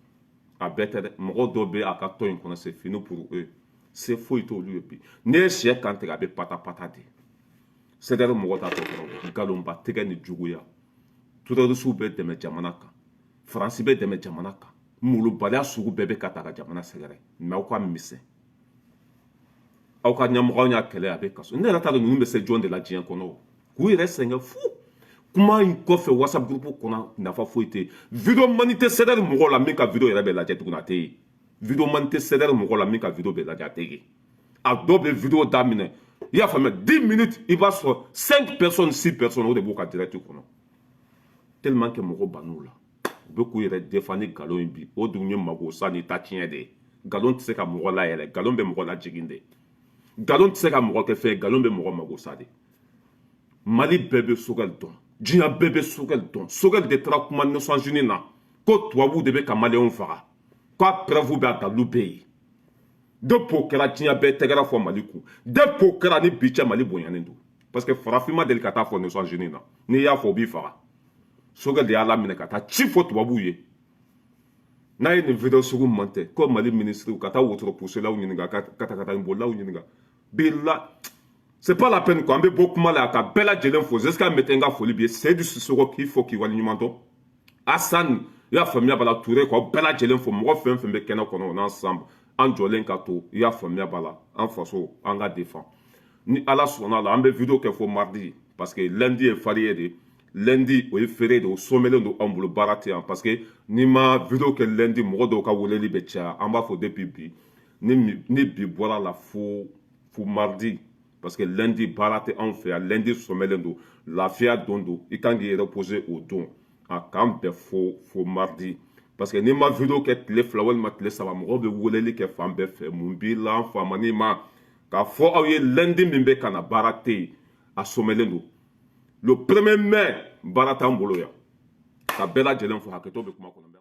a bɛɛ tɛ dɛ. Mɔgɔ dɔ bɛ a ka tɔn in kɔnɔ, c'est fini pour eux. Se foyi t'olu ye bi. N'i ye sɛ kan tigɛ, a bɛ pata pata de. CDR mɔgɔ t'a tɔ kɔrɔ, nkalonba tigɛ ni juguya. Terroristew bɛ dɛmɛ jamana kan, Faransi bɛ dɛmɛ jamana kan, molobaliya sugu bɛɛ bɛ ka ta ka jamana sɛgɛrɛ. Mais aw ka misɛn, aw ka ɲɛmɔgɔ y'a kɛlɛ, a bɛ kaso. Ne yɛrɛ t'a dɔn ninnu bɛ se jɔn de la diɲɛ kɔnɔ k'u yɛrɛ sɛgɛn fu kuma in kɔfɛ WhatsApp groupe kɔnɔ. Nafa foyi tɛ yen. Vidéo mani tɛ CDR mɔgɔw la min ka vidéo yɛrɛ bɛ lajɛ tuguni, a tɛ yen. Vidéo mani tɛ CDR mɔgɔw la min ka vidéo bɛ lajɛ, a tɛ yen. A dɔw bɛ vidéo daminɛ, i y'a faamuya, 10 minutes, i b'a sɔrɔ 5 personnes, 6 personnes, o de b'u ka direct kɔnɔ, tellement que mɔgɔ bann'u la. U bɛ k'u yɛrɛ défend ni nkalon ye bi. O dun ye mago sa ni ta tiɲɛ de ye. Nkalon tɛ se ka mɔgɔ layɛlɛ, nkalon bɛ mɔgɔ lajigin de. Nkalon tɛ se ka mɔgɔ kɛ fɛn ye, nkalon bɛ mɔgɔ mago sa de. Mali bɛɛ bɛ Choguel dɔn, diɲɛ bɛɛ bɛ Choguel dɔn. Choguel de taara kuma Nations Unies na ko tubabuw de bɛ ka maliyɛnw faga, k'a preuve bɛ, a dalilu bɛ yen. Depuis o kɛra, diɲɛ bɛɛ tɛgɛrɛ fɔ Mali kun. Depuis o kɛra ni bi cɛ, Mali bonyanen don, parce que farafin ma deli ka taa fɔ Nations Unies na. N'i y'a fɔ, o b'i faga. Choguel de y'a laminɛ ka taa ci fɔ tubabuw ye. N'a ye nin vidéo sugu man tɛ ko Mali ministre ka taa wotoro puselaw ɲininka, ka katakatanin bolilaw ɲininka bila, c'est pas la peine quoi. An bɛ bɔ kuma la ka bɛɛ lajɛlen fo. Jusqu'à maintenant, n ka foli b'i ye. Seydou Sissoko, k'i fo k'i waleɲuman dɔn. Asan, i y'a faamuya b'a la, Touré, k'aw bɛɛ lajɛlen fo. Mɔgɔ fɛn fɛn bɛ kɛnɛ kɔnɔ, on ensemble, an jɔlen ka to, i y'a faamuya b'a la, an faso, an ka défend. Ni Ala sɔnna la, an bɛ vidéo kɛ fo mardi, parce que lundi ye férié de, lundi o ye férié de, o somɛlen don anw bolo, baara tɛ yan, parce que n'i ma vidéo kɛ lundi, mɔgɔ dɔw ka weleli bɛ caya. An b'a fɔ depuis bi, ni bi bɔra la fo mardi, parce que lundi baara tɛ anw fɛ yan. Lundi somɛlen don, lafiya don don, i kan k'i reposer o don. A k'an bɛn fo mardi, parce que n'i ma vidéo kɛ tile 2 walima tile 3, mɔgɔw bɛ weleli kɛ fan bɛɛ fɛ. Mun b'i la? An faamani ma k'a fɔ aw ye, lundi min bɛ ka na, baara tɛ yen, a somɛlen don. Le 1er mai, baara t'an bolo yan. Ka bɛɛ lajɛlen fo, hakɛto bɛ kuma kɔnɔ.